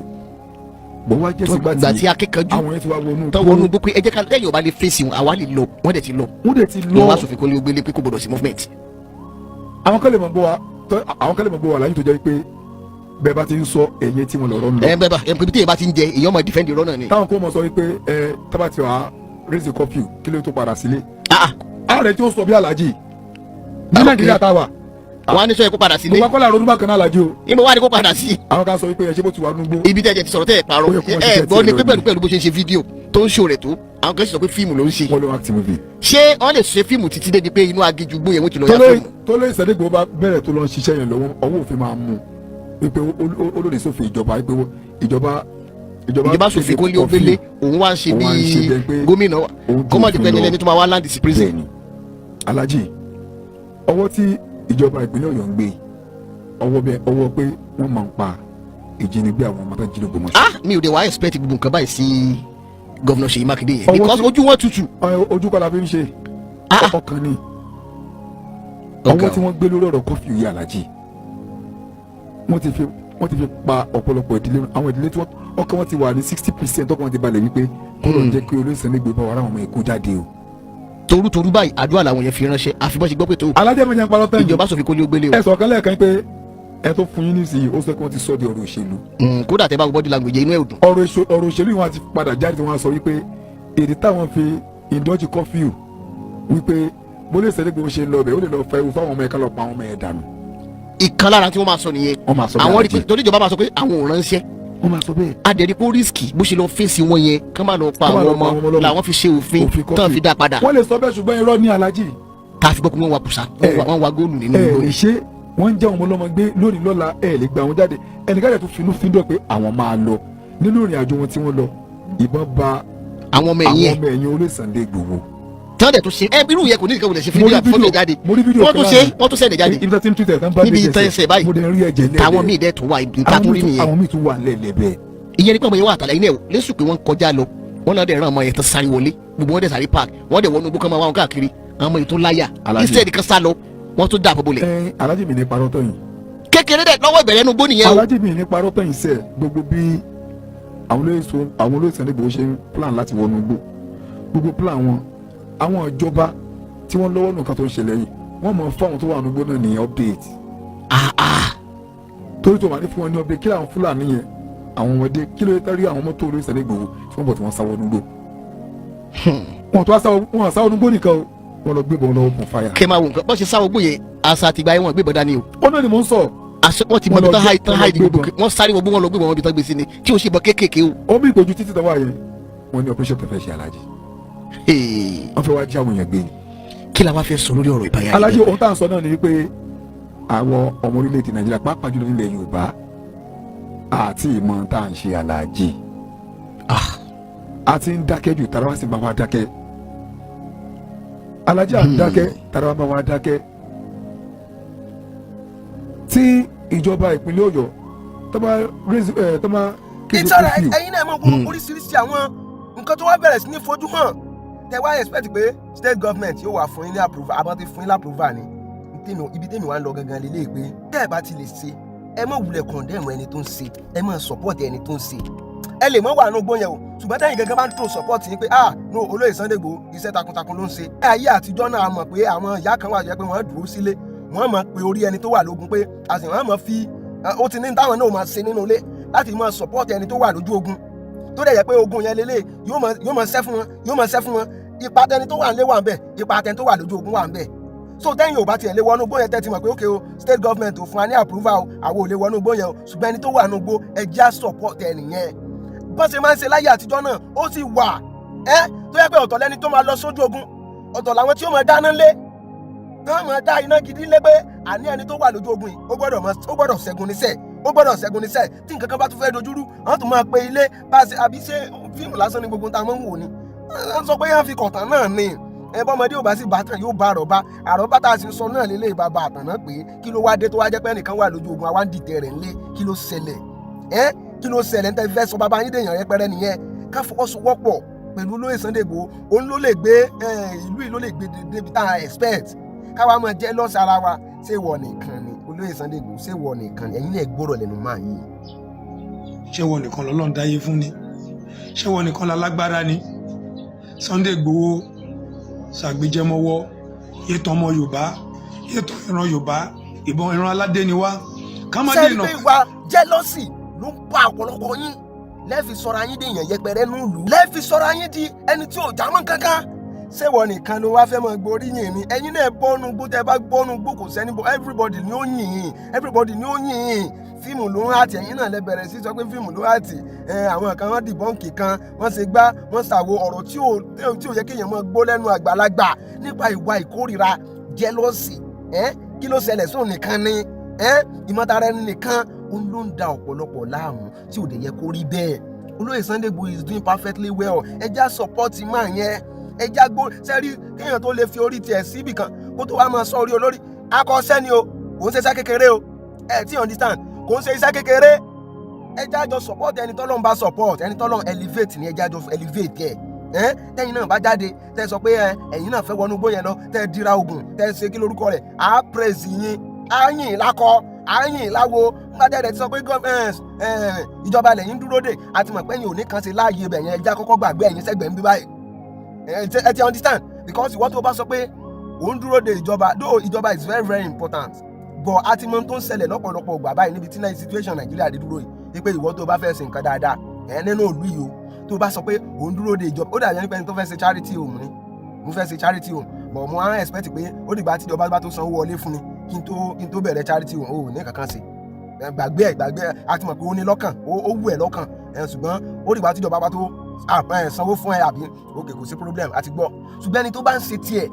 F: bọ́n wá jẹ́ sígbà
E: Ìgbà tí akẹ́kọ̀ọ́
F: àwọn yẹn ti wá wọnú
E: tó wọnú igbó pé ẹ jẹ́ ká lẹ́yìn ọba lè fèsì wọn, àwa lè lọ, wọ́n dẹ̀ ti lọ.
F: Wọ́n dẹ̀ ti lọ.
E: Wọ́n wá sòfin kó lé gbélé pé kò gbọdọ̀ sí movement.
F: Àwọn kan lè mọ̀ gbọ́ wa láyé tó jẹ́ pé bẹ́ẹ̀ bá ti ń sọ ẹ̀yẹ tí wọ́n lọ̀rọ̀ ń lọ.
E: Ẹ bẹ́ẹ̀ bá ẹ pé bí téèyàn bá ti ń jẹ, èèyàn máa defend irọ́ náà ni.
F: Táwọn kò mọ̀ sọ wípé ẹ tábà tí wàá raise curfew, kí ló tó padà sílé.
E: Ah,
F: Ààrẹ tí ó sọ bí Alájì ní
E: Ah, ok.
F: Nàìjíríà táwa.
E: Wọ́n á ní sọ yẹ kó padà sílé.
F: Gbogbo akọ́lá ronú bákan náà, Alájì o.
E: Ìmọ̀ wá ní kó padà sí.
F: Àwọn kan sọ wípé ẹ ṣé bó ti wà nùgbó.
E: Ibi tẹ́ ẹ ti sọ̀rọ̀ tẹ́ ẹ parọ́.
F: Ó yẹ kó wọ́n
E: Ẹ
F: ṣiṣẹ́
E: gbọ́ ni
F: tiẹ̀
E: pé
F: lọ
E: pẹ̀lú
F: ni.
E: pẹ̀lú bó ṣe ń ṣe fídíò tó ń ṣò rẹ̀ tó, àwọn kan sì sọ pé fíìmù ló ń ṣe.
F: Wọ́n ló act movie.
E: Ṣé wọ́n lè ṣe fíìmù títí débi pé inú aginjù gbó yẹn wọ́n ti lọ ya
F: Tọ́lé
E: fíìmù?
F: Tọ́lé Sunday bá bẹ̀rẹ̀ tó lọ ń ṣiṣẹ́ yẹn lọ́wọ́, ọwọ́ òfin máa mú wípé ó lòdì sófin ìjọba, wípé ìjọba
E: Ìjọba sòfin kó lé ó gbélé, òun wá ń ṣe
F: Òun wá ń ṣe
E: bíi
F: bẹ́ẹ̀ pé
E: gómìnà
F: òun ju
E: kọ́mọ̀dé
F: òfin
E: pẹ́ni
F: lọ.
E: ẹlẹ́ni tó máa wá land sí prison.
F: Bẹ́ẹ̀ni Alhaji, ọwọ́ tí ìjọba ìpínlẹ̀ Ọ̀yọ́ ń gbé ọwọ́ bẹ́ẹ̀, ọwọ́ pé wọ́n máa ń pa ìjínigbé àwọn ọmọ tó ń jí l'Ógbómọ̀ṣọ́.
E: Ah, mi ò dé wá expect gbogbo nǹkan báyìí sí governor Ṣèyí Mákindé yẹn
F: Ọwọ́
E: because ojú wọn tutù.
F: Ojú kọ́ la fi ń ṣe.
E: Ah.
F: Ọkàn ni ọwọ́ tí wọ́n gbé lórí ọ̀rọ̀ curfew yìí, Alhaji, wọ́n ti fi pa ọ̀pọ̀lọpọ̀ ìdílé, àwọn ìdílé tí wọ́n ọkàn wọn ti wà ní 60%, ọkàn wọn ti balẹ̀ wípé kó ló ń jẹ́ kí olóyè Sunday Igboho bá wà láwọn ọmọ Èkó jáde o.
E: Torútorú báyìí, àdúrà làwọn yẹn fi ránṣẹ́, àfi bọ́ ṣe gbọ́ pé tó
F: Alájẹ́ mi jẹ́ ń parọ́ tẹ́yìn.
E: ìjọba sòfin kó lé ó gbélé o.
F: Ẹ sọ̀kan lẹ́ẹ̀kan pé ẹ tó fún yín nísìnyí, ó sọ pé wọ́n ti sọ di ọ̀rọ̀ òṣèlú.
E: Kódà tẹ bá wo body language, inú ẹ̀ ò dùn.
F: Ọ̀rọ̀ òṣèlú yìí, wọ́n ti padà jáde, wọ́n á sọ wípé èdè táwọn fi ìdọ́jú curfew, wípé bó lè Sunday Igboho ṣe ń lọ bẹ̀, ó lè lọ fa ewu fáwọn ọmọ ẹ̀, ká lọ pa àwọn ọmọ ẹ̀ dànù.
E: Ìkan lára tí wọ́n máa sọ nìyẹn.
F: Wọ́n máa sọ bẹ́ẹ̀.
E: Àwọn rí pé
F: Alhaji.
E: torí ìjọba máa sọ pé àwọn ò ránṣẹ́.
F: Wọ́n máa sọ bẹ́ẹ̀.
E: Adẹ̀rí pé ó risk bó ṣe lọ fèsì wọn yẹn, kán má lọ pa
F: Kán má
E: àwọn
F: lọ pa
E: ọmọ
F: àwọn ọmọ ọlọ́mọ.
E: làwọn fi ṣe òfin
F: Òfin
E: tán
F: curfew.
E: fi dá padà.
F: Wọ́n lè sọ bẹ́ẹ̀, ṣùgbọ́n irọ́ ní, Alhaji.
E: Tá a fi gbọ́ pé wọ́n wa kùsà, wọ́n wa góòlù nínú
F: Ẹ
E: igbó.
F: lè ṣe, wọ́n ń jẹ́ àwọn ọmọ ọlọ́mọ gbé lónìí, lọ́la ẹ lè gba àwọn jáde. Ẹnìkan yẹn tó finú fíndọ̀ pé àwọn máa lọ nínú ìrìn àjò wọn tí wọ́n lọ, ìbọn ba
E: Àwọn ọmọ
F: àwọn
E: ẹ̀yìn ẹ̀
F: ọmọ ẹ̀yìn olóyè Sunday Igboho.
E: tí wọ́n dẹ̀ tó ṣe ẹ irú yẹn kò ní ìkẹ́wò lè ṣe
F: Mo
E: fídíò
F: rí
E: àti fọ́tò
F: fídíò
E: jáde.
F: Mo rí fídíò
E: Wọ́n tún
F: kan
E: ṣe
F: lánàá.
E: wọ́n tún sẹ̀dẹ̀ jáde
F: Ibi tó ti ń tútẹ̀ tán bá
E: níbi
F: dé
E: ìtàn ẹsẹ̀ báyìí.
F: mo dẹ̀ rí ẹ̀jẹ̀ lẹ́lẹ̀.
E: Táwọn míì dẹ̀ tún wà ìta tó rí nìyẹn.
F: Àwọn míì tún wà lẹ́lẹ̀ bẹ́ẹ̀.
E: Ìyẹn ní pé ọmọ yẹn wà àtàlẹ́ iná ẹ̀ lẹ́sùn pé wọ́n kọjá lọ, wọ́n náà dẹ̀ ràn ọmọ yẹn tán sáré wọlé, gbogbo wọn dẹ̀ sáré park, wọ́n dẹ̀ wọnú igbó kan máa wá wọn káàkiri. Àwọn ọmọ yìí tó láyà,
F: Alhaji.
E: instead kan sá lọ, wọ́n tún dà àbọ̀ bolẹ̀.
F: Ẹ Alhaji, mi ní parọ́ tán yìí.
E: Kékeré dẹ̀ lọ́wọ́ ìbẹ̀rẹ̀ ẹnu gbó nìyẹn o.
F: Alhaji, mi ní parọ́ tán yìí sẹ́. Gbogbo bí àwọn olóyè Sunday Igboho ṣe ń plan láti wọnú igbó, gbogbo plan wọn, àwọn ìjọba tí wọ́n lọ́wọ́ nǹkan tó ń ṣẹlẹ̀ yìí, wọ́n mọ̀ fáwọn tó wà nínú igbó náà ní update.
E: Ah, ah.
F: Torí tó wà ní fún wọn ní update, kí làwọn Fúlàní yẹn, àwọn ọmọdé, kí ló yẹ rí àwọn mọ́tò olóyè Sunday Igboho tí wọ́n bọ̀ tí wọ́n sá wọnú igbó? Wọn tó wá sá, wọn sá wọnú igbó nìkan o, wọ́n lọ gbé bọ̀ lọ́wọ́ open fire.
E: Kẹ́ máa wò nǹkan bọ́n ṣe sáwọ́ gbóyè àṣà àtìgbà yẹn, wọ́n gbé bọ́dá ni o.
F: Ó náà ni mò ń sọ.
E: Àṣẹ wọ́n ti mọ ibi tán háì tán háì gbogbo, wọ́n sáré wọ́n gbé wọn lọ gbé wọn ibi tán gbé sí ni tí o ṣe bọ kéékèèké o.
F: Ó bí ìgbójú títí tọ́wọ́ yẹn, wọ́n ní operation tó fẹ́ ṣe, alájí, wọ́n fẹ́ wá jí àwọn èèyàn gbé ni.
E: Kí la wá fẹ́ sọ lórí ọ̀rọ̀ ìbáyà?
F: Alájí, ohun tá à ń sọ náà ni wípé àwọn ọmọ orílẹ̀-èdè Nàìjíríà, pàápàá jùlọ nílẹ̀ Yorùbá, àti ìmọ̀ tá à ń ṣe, alájí, a ti ń dákẹ́ jù, tara wa sì bá wa dákẹ́, alájí. À ń dákẹ́, tara wa bá wa dákẹ́. Tí ìjọba ìpínlẹ̀ Ọ̀yọ́ tó bá raise ẹ, tó bá kéde
A: It's alright.
F: curfew.
A: Ẹ̀yin náà mọ̀ gbogbo oríṣiríṣi àwọn nǹkan tó wá bẹ̀rẹ̀ sí ní fojú hàn. Tẹ wá expect pé state government yóò wá fún yín ní approval, àbọ̀ ti fún yín ní approval ni. Ibi tèmi wá ń lọ gangan lélẹ́yìí pé tẹ́ ẹ bá ti lè ṣe, ẹ má wulẹ̀ condemn ẹni tó ń ṣe, ẹ má support ẹni tó ń ṣe. Ẹ lè mọ wà nù gbóyè o, ṣùgbọ́n tẹ́yìn gangan bá ń tó support yín pé, "Ah no, olóyè Sunday Igboho, iṣẹ́ takuntakun ló ń ṣe." Ní ayé àtijọ́ náà, a mọ̀ pé àwọn ìyá kan wà jẹ́ pé wọ́n dúró sílé, wọ́n mọ̀ pé orí ẹni tó wà lógun pé àti wọ́n mọ̀ fi ó ti ní táwọn náà máa ṣe nínú ilé láti máa support ẹni tó wà lójú ogun, tó dẹ̀ yẹ pé ogun yẹn lélẹ̀ yóò mọ̀ ṣẹ́ fún wọn, yóò mọ̀ ṣẹ́ fún wọn. Ipa tẹni tó wà nílé wà ń bẹ̀, ipa tẹni tó wà lójú ogun wà ń bẹ̀. So tẹ́yìn ò bá tiẹ̀ lé wọnú igbó yẹn, tẹ́ ti mọ̀ pé okay o, state government ò fún wa ní approval o, àwọn ò lè wọnú igbó yẹn o, ṣùgbọ́n ẹni tó wà nínú igbó, ẹ já support ẹ nìyẹn. Bọ́n ṣe máa ń ṣe láyé àtijọ́ náà, ó sì wà ẹ́ tó yẹ pé ọ̀tọ̀ lẹni tó máa lọ sójú ogun, ọ̀tọ̀ làwọn tí ó máa dáná lé, tán máa dá iná gidi lé pé àní ẹni tó wà lójú ogun yìí, ó gbọ́dọ̀ ṣẹ́gun níṣẹ́, ó gbọ́dọ̀ ṣẹ́gun níṣẹ́. Tí nǹkan kan bá tún fẹ́ dojúrú, àwọn tó máa pe ilé bá a ṣe. Àbí ṣé fíìmù lásán ni gbogbo tá a máa ń wò ni? Wọ́n sọ pé yẹn fi kọ̀tàn náà ni ẹ bọ́mọdé ò bá sì bá tàn, yóò bá àròbá. Àròbá tá a sì ń sọ náà lélẹ̀, ìbàbà àtàn náà pé kí ló wá dé tó wá jẹ́ pé ẹnìkan wà lójú ogun, àwa ń dìtẹ̀ rẹ̀ ńlé? Kí ló ṣẹlẹ̀ ẹ́? Kí ló ṣẹlẹ̀ ń tẹ́ fẹ́ sọ bàbá yín dèèyàn rẹpẹrẹ nìyẹn? Ká fọwọ́sowọ́pọ̀ pẹ̀lú olóyè Sunday Igboho. Òun ló lè gbé ìlú yìí, ló lè gbé débi tá a expect. Káwa máa jẹ́ lọ́sẹ̀ ara wa. Ṣé ìwọ nìkan ni olóyè Sunday Igboho? Ṣé ìwọ nìkan ni? Ẹ̀yin náà gbọ́rọ̀ lẹ́nu máa yín.
G: Ṣé wọn nìkan lọ́lọ́run dáyé fún ni? Ṣé wọn nìkan lálágbára ni? Sunday Igboho ṣàgbéjẹmọwọ yétọ ọmọ Yorùbá, yétọ ìran Yorùbá, ìbọn ìran aládé ni wá, ká má
A: Sẹ́ni
G: dènà.
A: Pé ìwà jealousy ló ń pa ọ̀pọ̀lọpọ̀ yín lẹ́ẹ̀fi sọ̀rọ̀ ayín dèèyàn yẹpẹrẹ nílùú, lẹ́ẹ̀fi sọ̀rọ̀ ayín di ẹni tí ò jámọ́ kankan. Ṣé wọ́n nìkan ló wá fẹ́ mọ gboríyìn ni? Ẹ̀yin náà bọ́nu gbó. Tẹ́ bá bọ́nu gbó, kò sẹ́ni bọ́. Everybody ni ó yìn yín, everybody ni ó yìn yín. Fíìmù ló ń hàtì. Ẹ̀yin náà lẹ bẹ̀rẹ̀ sí sọ pé fíìmù ló hàtì. Àwọn kan wọ́n debunk kan, wọ́n ṣe gbá, wọ́n ṣàwo ọ̀rọ̀ tí ò yẹ kéèyàn máa gbọ́ lẹ́nu àgbàlagbà nípa ìwà ìkórìíra, jealousy. Kí ló ṣẹlẹ̀ sóun nìkan ni? Ìmọ̀tara ẹni nìkan, òun ló ń da ọ̀pọ̀lọpọ̀ láàmú tí ò dẹ̀ yẹ kó rí bẹ́ẹ̀. Olóyè Sunday Igboho is doing perfectly well. Ẹ já support máa yẹn, ẹ já gbó sẹ́rí. Kéèyàn tó lè fi orí tiẹ̀ síbì kan kó tó wá máa sọ orí olórí akọ́ṣẹ́ ni o, kò ń ṣe iṣẹ́ kékeré o. Ẹ ti understand? Kò ń ṣe iṣẹ́ kékeré. Ẹ já jọ support ẹni tọ́lọ́run bá support, ẹni tọ́lọ́run elevate ni, ẹ já jọ elevate ẹ. Ẹ tẹ́yin náà bá jáde, tẹ́ sọ pé ẹ ẹ̀yin náà fẹ́ wọnú igbó yẹn lọ, tẹ́ dira ogun, tẹ́ ṣe kí lórúkọ rẹ̀, á praise yín, á yìn lákọ, á yìn láwo. Nígbà tẹ́ ẹ ti sọ pé ìjọba lẹ́yìn dúró dè, àti mọ̀ pé ẹ̀yin ò ní kan ṣe láàyè ibẹ̀ yẹn. Ẹ já kọ́kọ́ gbàgbé ẹ̀yin sẹ́gbẹ̀ẹ́ ń bí báyìí. Ẹ ti understand? Because ìwọ tó bá sọ pé ò ń dúró de ìjọba, though ìjọba is very very important, but a ti mọ tó ń ṣẹlẹ̀ lọ́pọ̀lọpọ̀ ìgbà báyìí níbi tí náà situation Nàìjíríà dé dúró yìí, pé ìwọ tó bá fẹ́ ṣe nǹkan dáadáa ẹ nínú ìlú yìí o, tó bá sọ pé ò ń dúró de ìjọba, ó dàbí ẹni pé ẹni tó fẹ́ ṣe charity home ni. Mo fẹ́ ṣe charity home, but mo á expect pé ó dìgbà tí ìjọba bá tó sanwó wọlé fún mi kí n tó bẹ̀rẹ̀ charity home. Ó ní kankan ṣe, gbàgbé ẹ, gbàgbé ẹ. A ti mọ̀ pé ó ní lọ́kàn, ó wù ẹ́ lọ́kàn ẹ, ṣùgbọ́n ó dìgbà tí ìjọba bá tó sanwó fún ẹ, àbí? Ok, kò sí problem, àti gbọ́. Ṣùgbọ́n ẹni tó bá ń ṣe tiẹ̀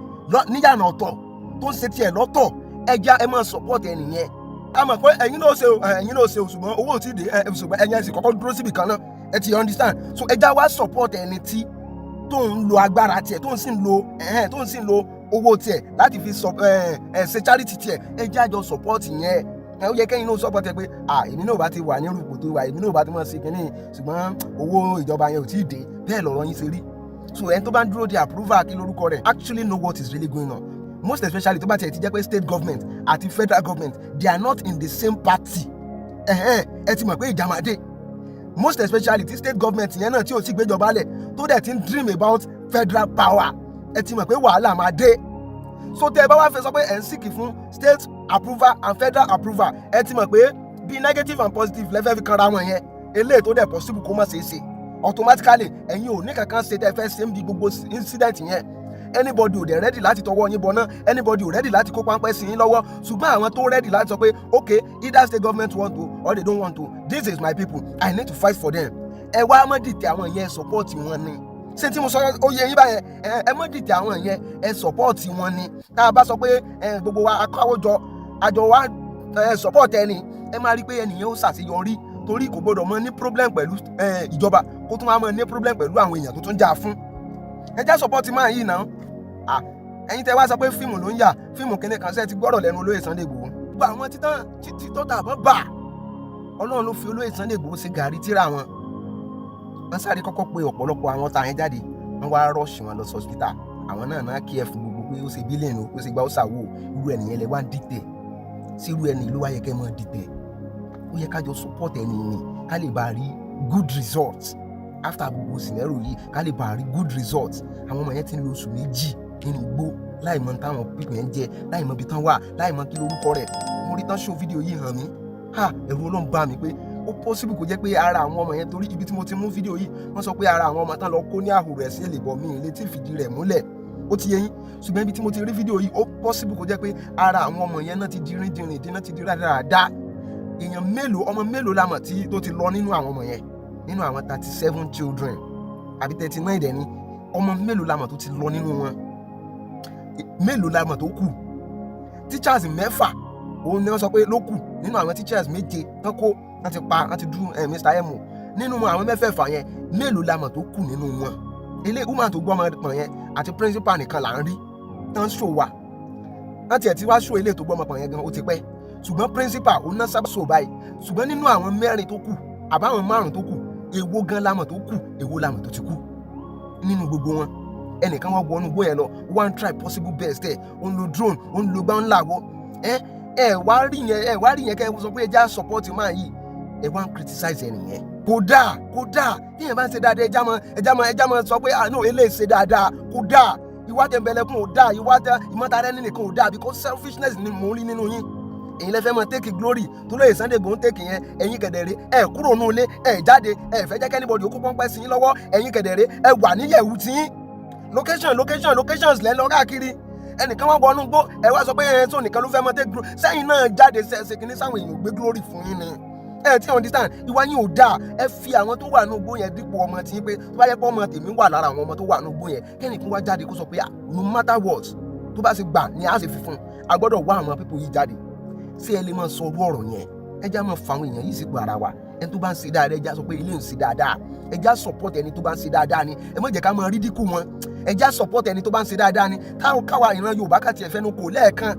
A: níyànà ọ̀tọ̀, tó ń ṣe tiẹ̀ lọ́tọ̀, ẹja ẹ máa support ẹ nìyẹn. A mọ̀ pé ẹ̀yin náà ṣe o, ẹ̀yin náà ṣe o, ṣùgbọ́n owó ò tí ì dé ẹ, ṣùgbọ́n ẹ̀yin ẹ̀ sì kọ́kọ́ dúró síbì kan náà. Ẹ ti understand? So ẹja wá support ẹni tí tó ń lo agbára tiẹ̀, tó ń sì ń lo owó tiẹ̀ láti fi sọ ẹ ẹ ṣe charity tiẹ̀. Ẹ jẹ́ àjọ support yẹn. Ẹ ó yẹ kẹ́yìn náà support ẹ pé, à, èmi náà bá ti wà ní rúpò tó wà, èmi náà bá ti mọ̀ sí kínní, ṣùgbọ́n owó ìjọba yẹn ò tí ì dé. Bẹ́ẹ̀ lọ̀rọ̀ yín ṣe rí. So ẹni tó bá ń dúró de approval, kí lórúkọ rẹ̀, actually know what is really going on, most especially tó bá tiẹ̀ ti jẹ́ pé state government àti federal government, they are not in the same party. Ẹ̀hẹ́n, ẹ ti mọ̀ pé ìjà máa dé, most especially ti state government yẹn náà tí ò sì gbéjọba lẹ̀, tó dẹ̀ ti ń dream about federal power. Ẹ ti mọ̀ pé wàhálà máa dé. So tẹ́ ẹ bá wá fẹ́ sọ pé ẹ̀ ń seek fún state approval and federal approval, ẹ ti mọ̀ pé bí negative and positive lẹ́fẹ̀ẹ́ fi kanra wọn yẹn. Eléyìí tó dẹ̀ possible kó má ṣeé ṣe, automatically ẹ̀yin ò ní kankan ṣe tẹ́ fẹ́ ṣe ń bi gbogbo incident yẹn. Anybody ò dẹ̀ ready láti tọwọ́ yín bọ̀ náà, anybody ò ready láti kó páńpẹ́ sí yín lọ́wọ́. Ṣùgbọ́n àwọn tó ready láti sọ pé, okay, either state government want to or they don't want to, this is my people, I need to fight for them. Ẹ wá mọ́ dìtẹ̀ àwọn yẹn, support wọn ni. Ṣé tí mo sọ ó yẹ yín báyẹn? Ẹ mọ́ dìtẹ̀ àwọn yẹn, ẹ support wọn ni. Tá a bá sọ pé ẹ gbogbo wa akáwọ́jọ àjọ wa ẹ support ẹni, ẹ máa rí i pé ẹnìyẹn ó ṣàṣeyọrí, torí kò gbọdọ̀ mọ ní problem pẹ̀lú ìjọba, kó tún máa mọ ní problem pẹ̀lú àwọn èèyàn tó tún jà fún. Ẹ já support máa yìí náà. Ẹ̀yin tẹ́ wá sọ pé fíìmù ló ń yà, fíìmù kíní kan, ṣe ti gbọ́rọ̀ lẹ́nu olóyè Sunday Igboho? Gbogbo àwọn títàn títí tó tàbọ̀ bà, Ọlọ́run ló fi olóyè Sunday Igboho ṣe gàrí tíra wọn. Wọ́n sáré kọ́kọ́ pé ọ̀pọ̀lọpọ̀ àwọn tá yẹn jáde, wọ́n wá rush wọn lọ sọ́sítà. Àwọn náà náà kí ẹ fún gbogbo pé ó ṣe bílíọ̀nù, ó ṣe gbá, ó ṣàwò. Irú ẹnìyẹn lẹ wá ń dìtẹ̀ sí. Irú ẹni ló wá yẹ kẹ́ mọ́ dìtẹ̀. Ó yẹ kájọ support ẹni ni, ká lè bá rí good results after gbogbo scenario yìí, ká lè bá rí good results. Àwọn ọmọ yẹn ti ń lo oṣù 2 nínú igbó láì mọ táwọn pípẹ́ yẹn jẹ, láì mọ ibi tán wà, láì mọ kí lórúkọ rẹ̀. Mo rí tán show fídíò yìí hàn mí. Ha, ẹ̀rù Ọlọ́run bá mi pé ó possible kó jẹ́ pé ara àwọn ọmọ yẹn, torí ibi tí mo ti mú fídíò yìí, wọ́n sọ pé ara àwọn ọmọ tán lọ kó ní àhùrẹ̀ sí èlébọ̀ mi létí ìfìdí rẹ̀ múlẹ̀, ó ti yé yín. Ṣùgbọ́n ibi tí mo ti rí fídíò yìí, ó possible kó jẹ́ pé ara àwọn ọmọ yẹn náà ti di rìndìnrìn dín, náà ti di rádaràda. Èèyàn mélòó, ọmọ mélòó la mọ̀ tí tó ti lọ nínú àwọn ọmọ yẹn? Nínú àwọn 37 children àbí 39 dẹ̀ ni, ọmọ mélòó la mọ̀ tó ti lọ nínú wọn? Mélòó la mọ̀ tó kù? Teachers mẹ́fà òun ni wọ́n sọ pé ló kù nínú àwọn teachers méje tán kó, wọ́n ti pa, wọ́n ti dú Mr. Emo. Nínú àwọn mẹ́fẹ̀ẹ̀fà yẹn, mélòó la mọ̀ tó kù nínú wọn? Ilé woman tó gbọ́ ọmọ pọ̀n yẹn àti principal nìkan là ń rí tán ṣò wà. Wọ́n tiẹ̀ ti wá ṣò ilé tó gbọ́ ọmọ pọ̀n yẹn gan, ó ti pẹ́. Ṣùgbọ́n principal òun náà sábà ṣò báyìí. Ṣùgbọ́n nínú àwọn mẹ́rin tó kù àbáwọn márùn tó kù, èwo gan la mọ̀ tó kù? Èwo la mọ̀ tó ti kú nínú gbogbo wọn? Ẹnìkan wá wọnú igbó yẹn lọ, one try possible best ẹ, ó ń lo drone, ó ń lo gbá ńlá wọ. Ẹ wá rí yẹn, ẹ wá rí yẹn, kẹ ẹ sọ pé ẹ já support máa yìí, ẹ wá ń criticize ẹnìyẹn. Kódà kódà tíyẹn bá ń ṣe dáadáa, ẹ já mọ sọ pé, ah no, eléyìí ṣe dáadáa. Kódà ìwà tẹ̀m̀bẹ̀lẹ̀kùn ò dáa, ìwà tẹ ìmọ̀tara ẹni nìkan ò dáa, because selfishness ni mò ń rí nínú yín. Èyí lẹ fẹ́ mọ take glory tó lóye Sunday Igboho ń take yẹn. Ẹ̀yin kẹ̀dẹ̀rẹ́, ẹ kúrò nù ilé, ẹ jáde, ẹ fẹ́ jẹ́ k'anybody ó kó pọ́npẹ́ sí yín lọ́wọ́. Ẹ̀yin kẹ̀dẹ̀rẹ́, ẹ wà níyẹ̀wù tí yín, location, location, locations lẹ́ lọ káàkiri. Ẹnìkan wá wọnú gbó, ẹ wá sọ pé ẹ tó nìkan ló fẹ́ mọ take glory. Sẹ́yìn náà jáde ṣe kìíní sáwọn èèyàn gbé glory fún yín ni. Ẹ ti understand, ìwà yín ò dáa. Ẹ fi àwọn tó wà ní igbó yẹn dípò ọmọ tí yín, pé tó bá yẹ pé ọmọ tèmi wà lára àwọn ọmọ tó wà ní igbó yẹn, kẹ́nìkan wá jáde kó sọ pé, no matter what, tó bá ṣe gbà ní a ṣe fi fún un, a gbọ́dọ̀ wá àwọn people yìí jáde. Ṣé ẹ lè máa sọ orú ọ̀rọ̀ yẹn? Ẹ já máa fa àwọn èèyàn yìí sípò ara wa. Ẹni tó bá ń ṣe dáadáa, ẹ já sọ pé ilé ń ṣe dáadáa. Ẹ já support ẹni tó bá ń ṣe dáadáa ni. Ẹ má jẹ́ ká máa ridicule wọn. Ẹ já support ẹni tó bá ń ṣe dáadáa ni. Táwọn káwa ìran Yorùbá ká tiẹ̀ fẹ́nu kò lẹ́ẹ̀kan,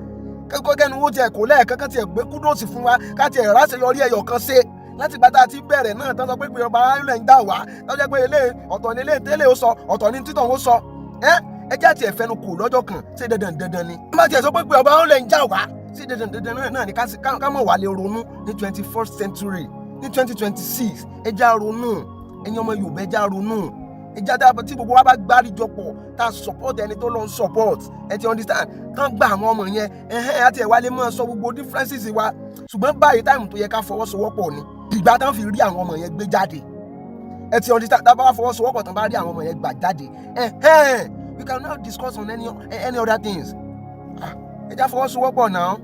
A: kẹ́nu ó tiẹ̀ kò lẹ́ẹ̀kan, ká tiẹ̀ gbé kudos fún wa, ká tiẹ̀ ráṣeyọrí ẹyọ kan ṣe láti gbà tá a ti bẹ̀rẹ̀ náà tán. Sọ pé ọba ayélujára ń dà wá tọ́jú pé ilé ọ̀tọ̀ ní ilé tẹ́lẹ̀ ó sọ, ọ̀tọ̀ ní títọ̀ ó sọ. Ẹ já tiẹ̀ fẹ́nu kò lọ́jọ́ kan. Ṣé dandan dandan ni? Má tiẹ̀ sọ pé ọba ayélujára ń jà wá, ṣé dandan dandan náà ni ká mọ̀ wá lè ronú ní 21st century, ní 2026? Ẹ já ronú, ẹ̀yin ọmọ Yorùbá, ẹ já ronú. Ẹ já tá tí gbogbo wa bá gbáríjọpọ̀, tá a support ẹni tó lọ ń support, ẹ ti understand, kán gba àwọn ọmọ yẹn, ẹhẹ́n, àti ẹ̀ wá lè máa sọ gbogbo differences wa. Ṣùgbọ́n báyìí, time tó yẹ ká fọwọ́sowọ́pọ̀ ni ìgbà tán fi rí àwọn ọmọ yẹn gbé jáde. Ẹ ti understand, tá a bá fọwọ́sowọ́pọ̀ tán, bá rí àwọn ọmọ yẹn gbà jáde, ẹhẹ́n, we can now discuss on any other things. Ẹ já fọwọ́sowọ́pọ̀ náà.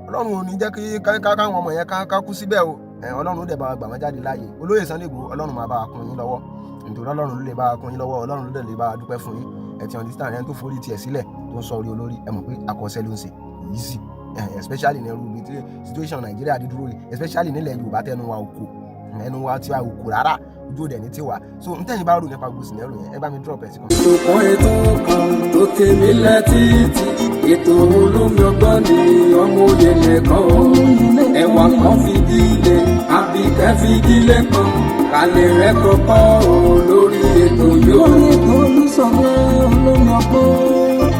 A: Ọlọ́run ò ní jẹ́ kí káwọn ọmọ yẹn ká kú síbẹ̀ o. Ọlọ́run ó dẹ̀ bá wa gbà wọ́n jáde láàyè. Olóyè Sunday Igboho, Ọlọ́run máa bá wa kún yín lọ́wọ́, nítorí Ọlọ́run ló lè bá wa kún yín lọ́wọ́, Ọlọ́run ló dẹ̀ lè bá wa dúpẹ́ fún yín. Ẹ ti understand, ẹni tó forí tiẹ̀ sílẹ̀ tó ń sọ orí olórí, ẹ mọ̀ pé akọ́ṣẹ́ ló ń ṣe easy, especially ní irú ibi tí situation Nàìjíríà dé dúró yìí, especially nílẹ̀ Yorùbá, tẹnu wa ò kò, ẹnu wa tí wa ò kò rárá, ojú òde ní tiwa. So n tẹ́yìn bá rò nípa gbogbo scenario yẹn, ẹ bá mi drop ẹ̀ sí kan.
H: Ètò kan, ètò kan tó tèmi létí, ètò olómi ọgbọ́n ni. Ọmọ òye lẹ́kọ̀ọ́, ẹwà kan fìdílé àbíkẹ́ fìdílé kan kálẹ̀ rẹ̀ kọ́kọ́ o lórí ètò yóò.
I: Lórí ètò Olúṣọlá olómi ọgbọ́n.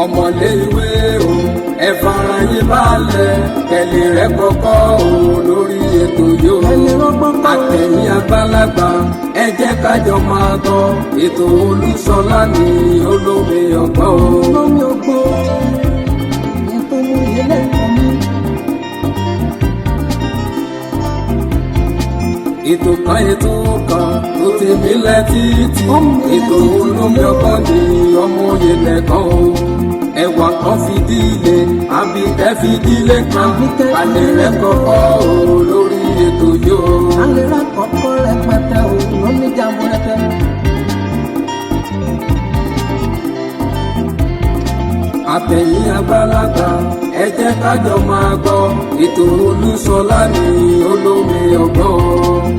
H: Ọmọlé ìwé o, ẹ fara yín balẹ̀, kẹlẹ̀ rẹ̀ kọ́kọ́ o lórí ètò yóò.
I: Kẹ́lẹ́ rọ́gbọ́n kọ́.
H: Àtẹ̀yìn àgbàlagbà, ẹ jẹ́ kájọ máa gbọ́ ètò Olúṣọlá ní olómi ọgbọ́n o.
I: Olómi ọgbọ́n ètò olóye lẹ́kọ̀ọ́ mi.
H: Ètò kan, ètò kan tó ti mílẹ̀ títì. Ètò olómi ọgbọ́n ni ọmọ òye lẹ́kàn o. Ẹwà kan fìdílé, Àbíkẹ́ fìdílé kan. Alẹ́ rẹ̀ kọ́kọ́ o lórí ètò yóò.
I: Alẹ́ rà kọ́kọ́ rẹpẹtẹ o lóní jàmbúrẹ́tẹ́.
H: Àtẹ̀yìn àgbàlagbà, ẹ jẹ́ ká jọ máa gbọ́. Ètò Olúṣọlá ní olómi ọgbọ́n.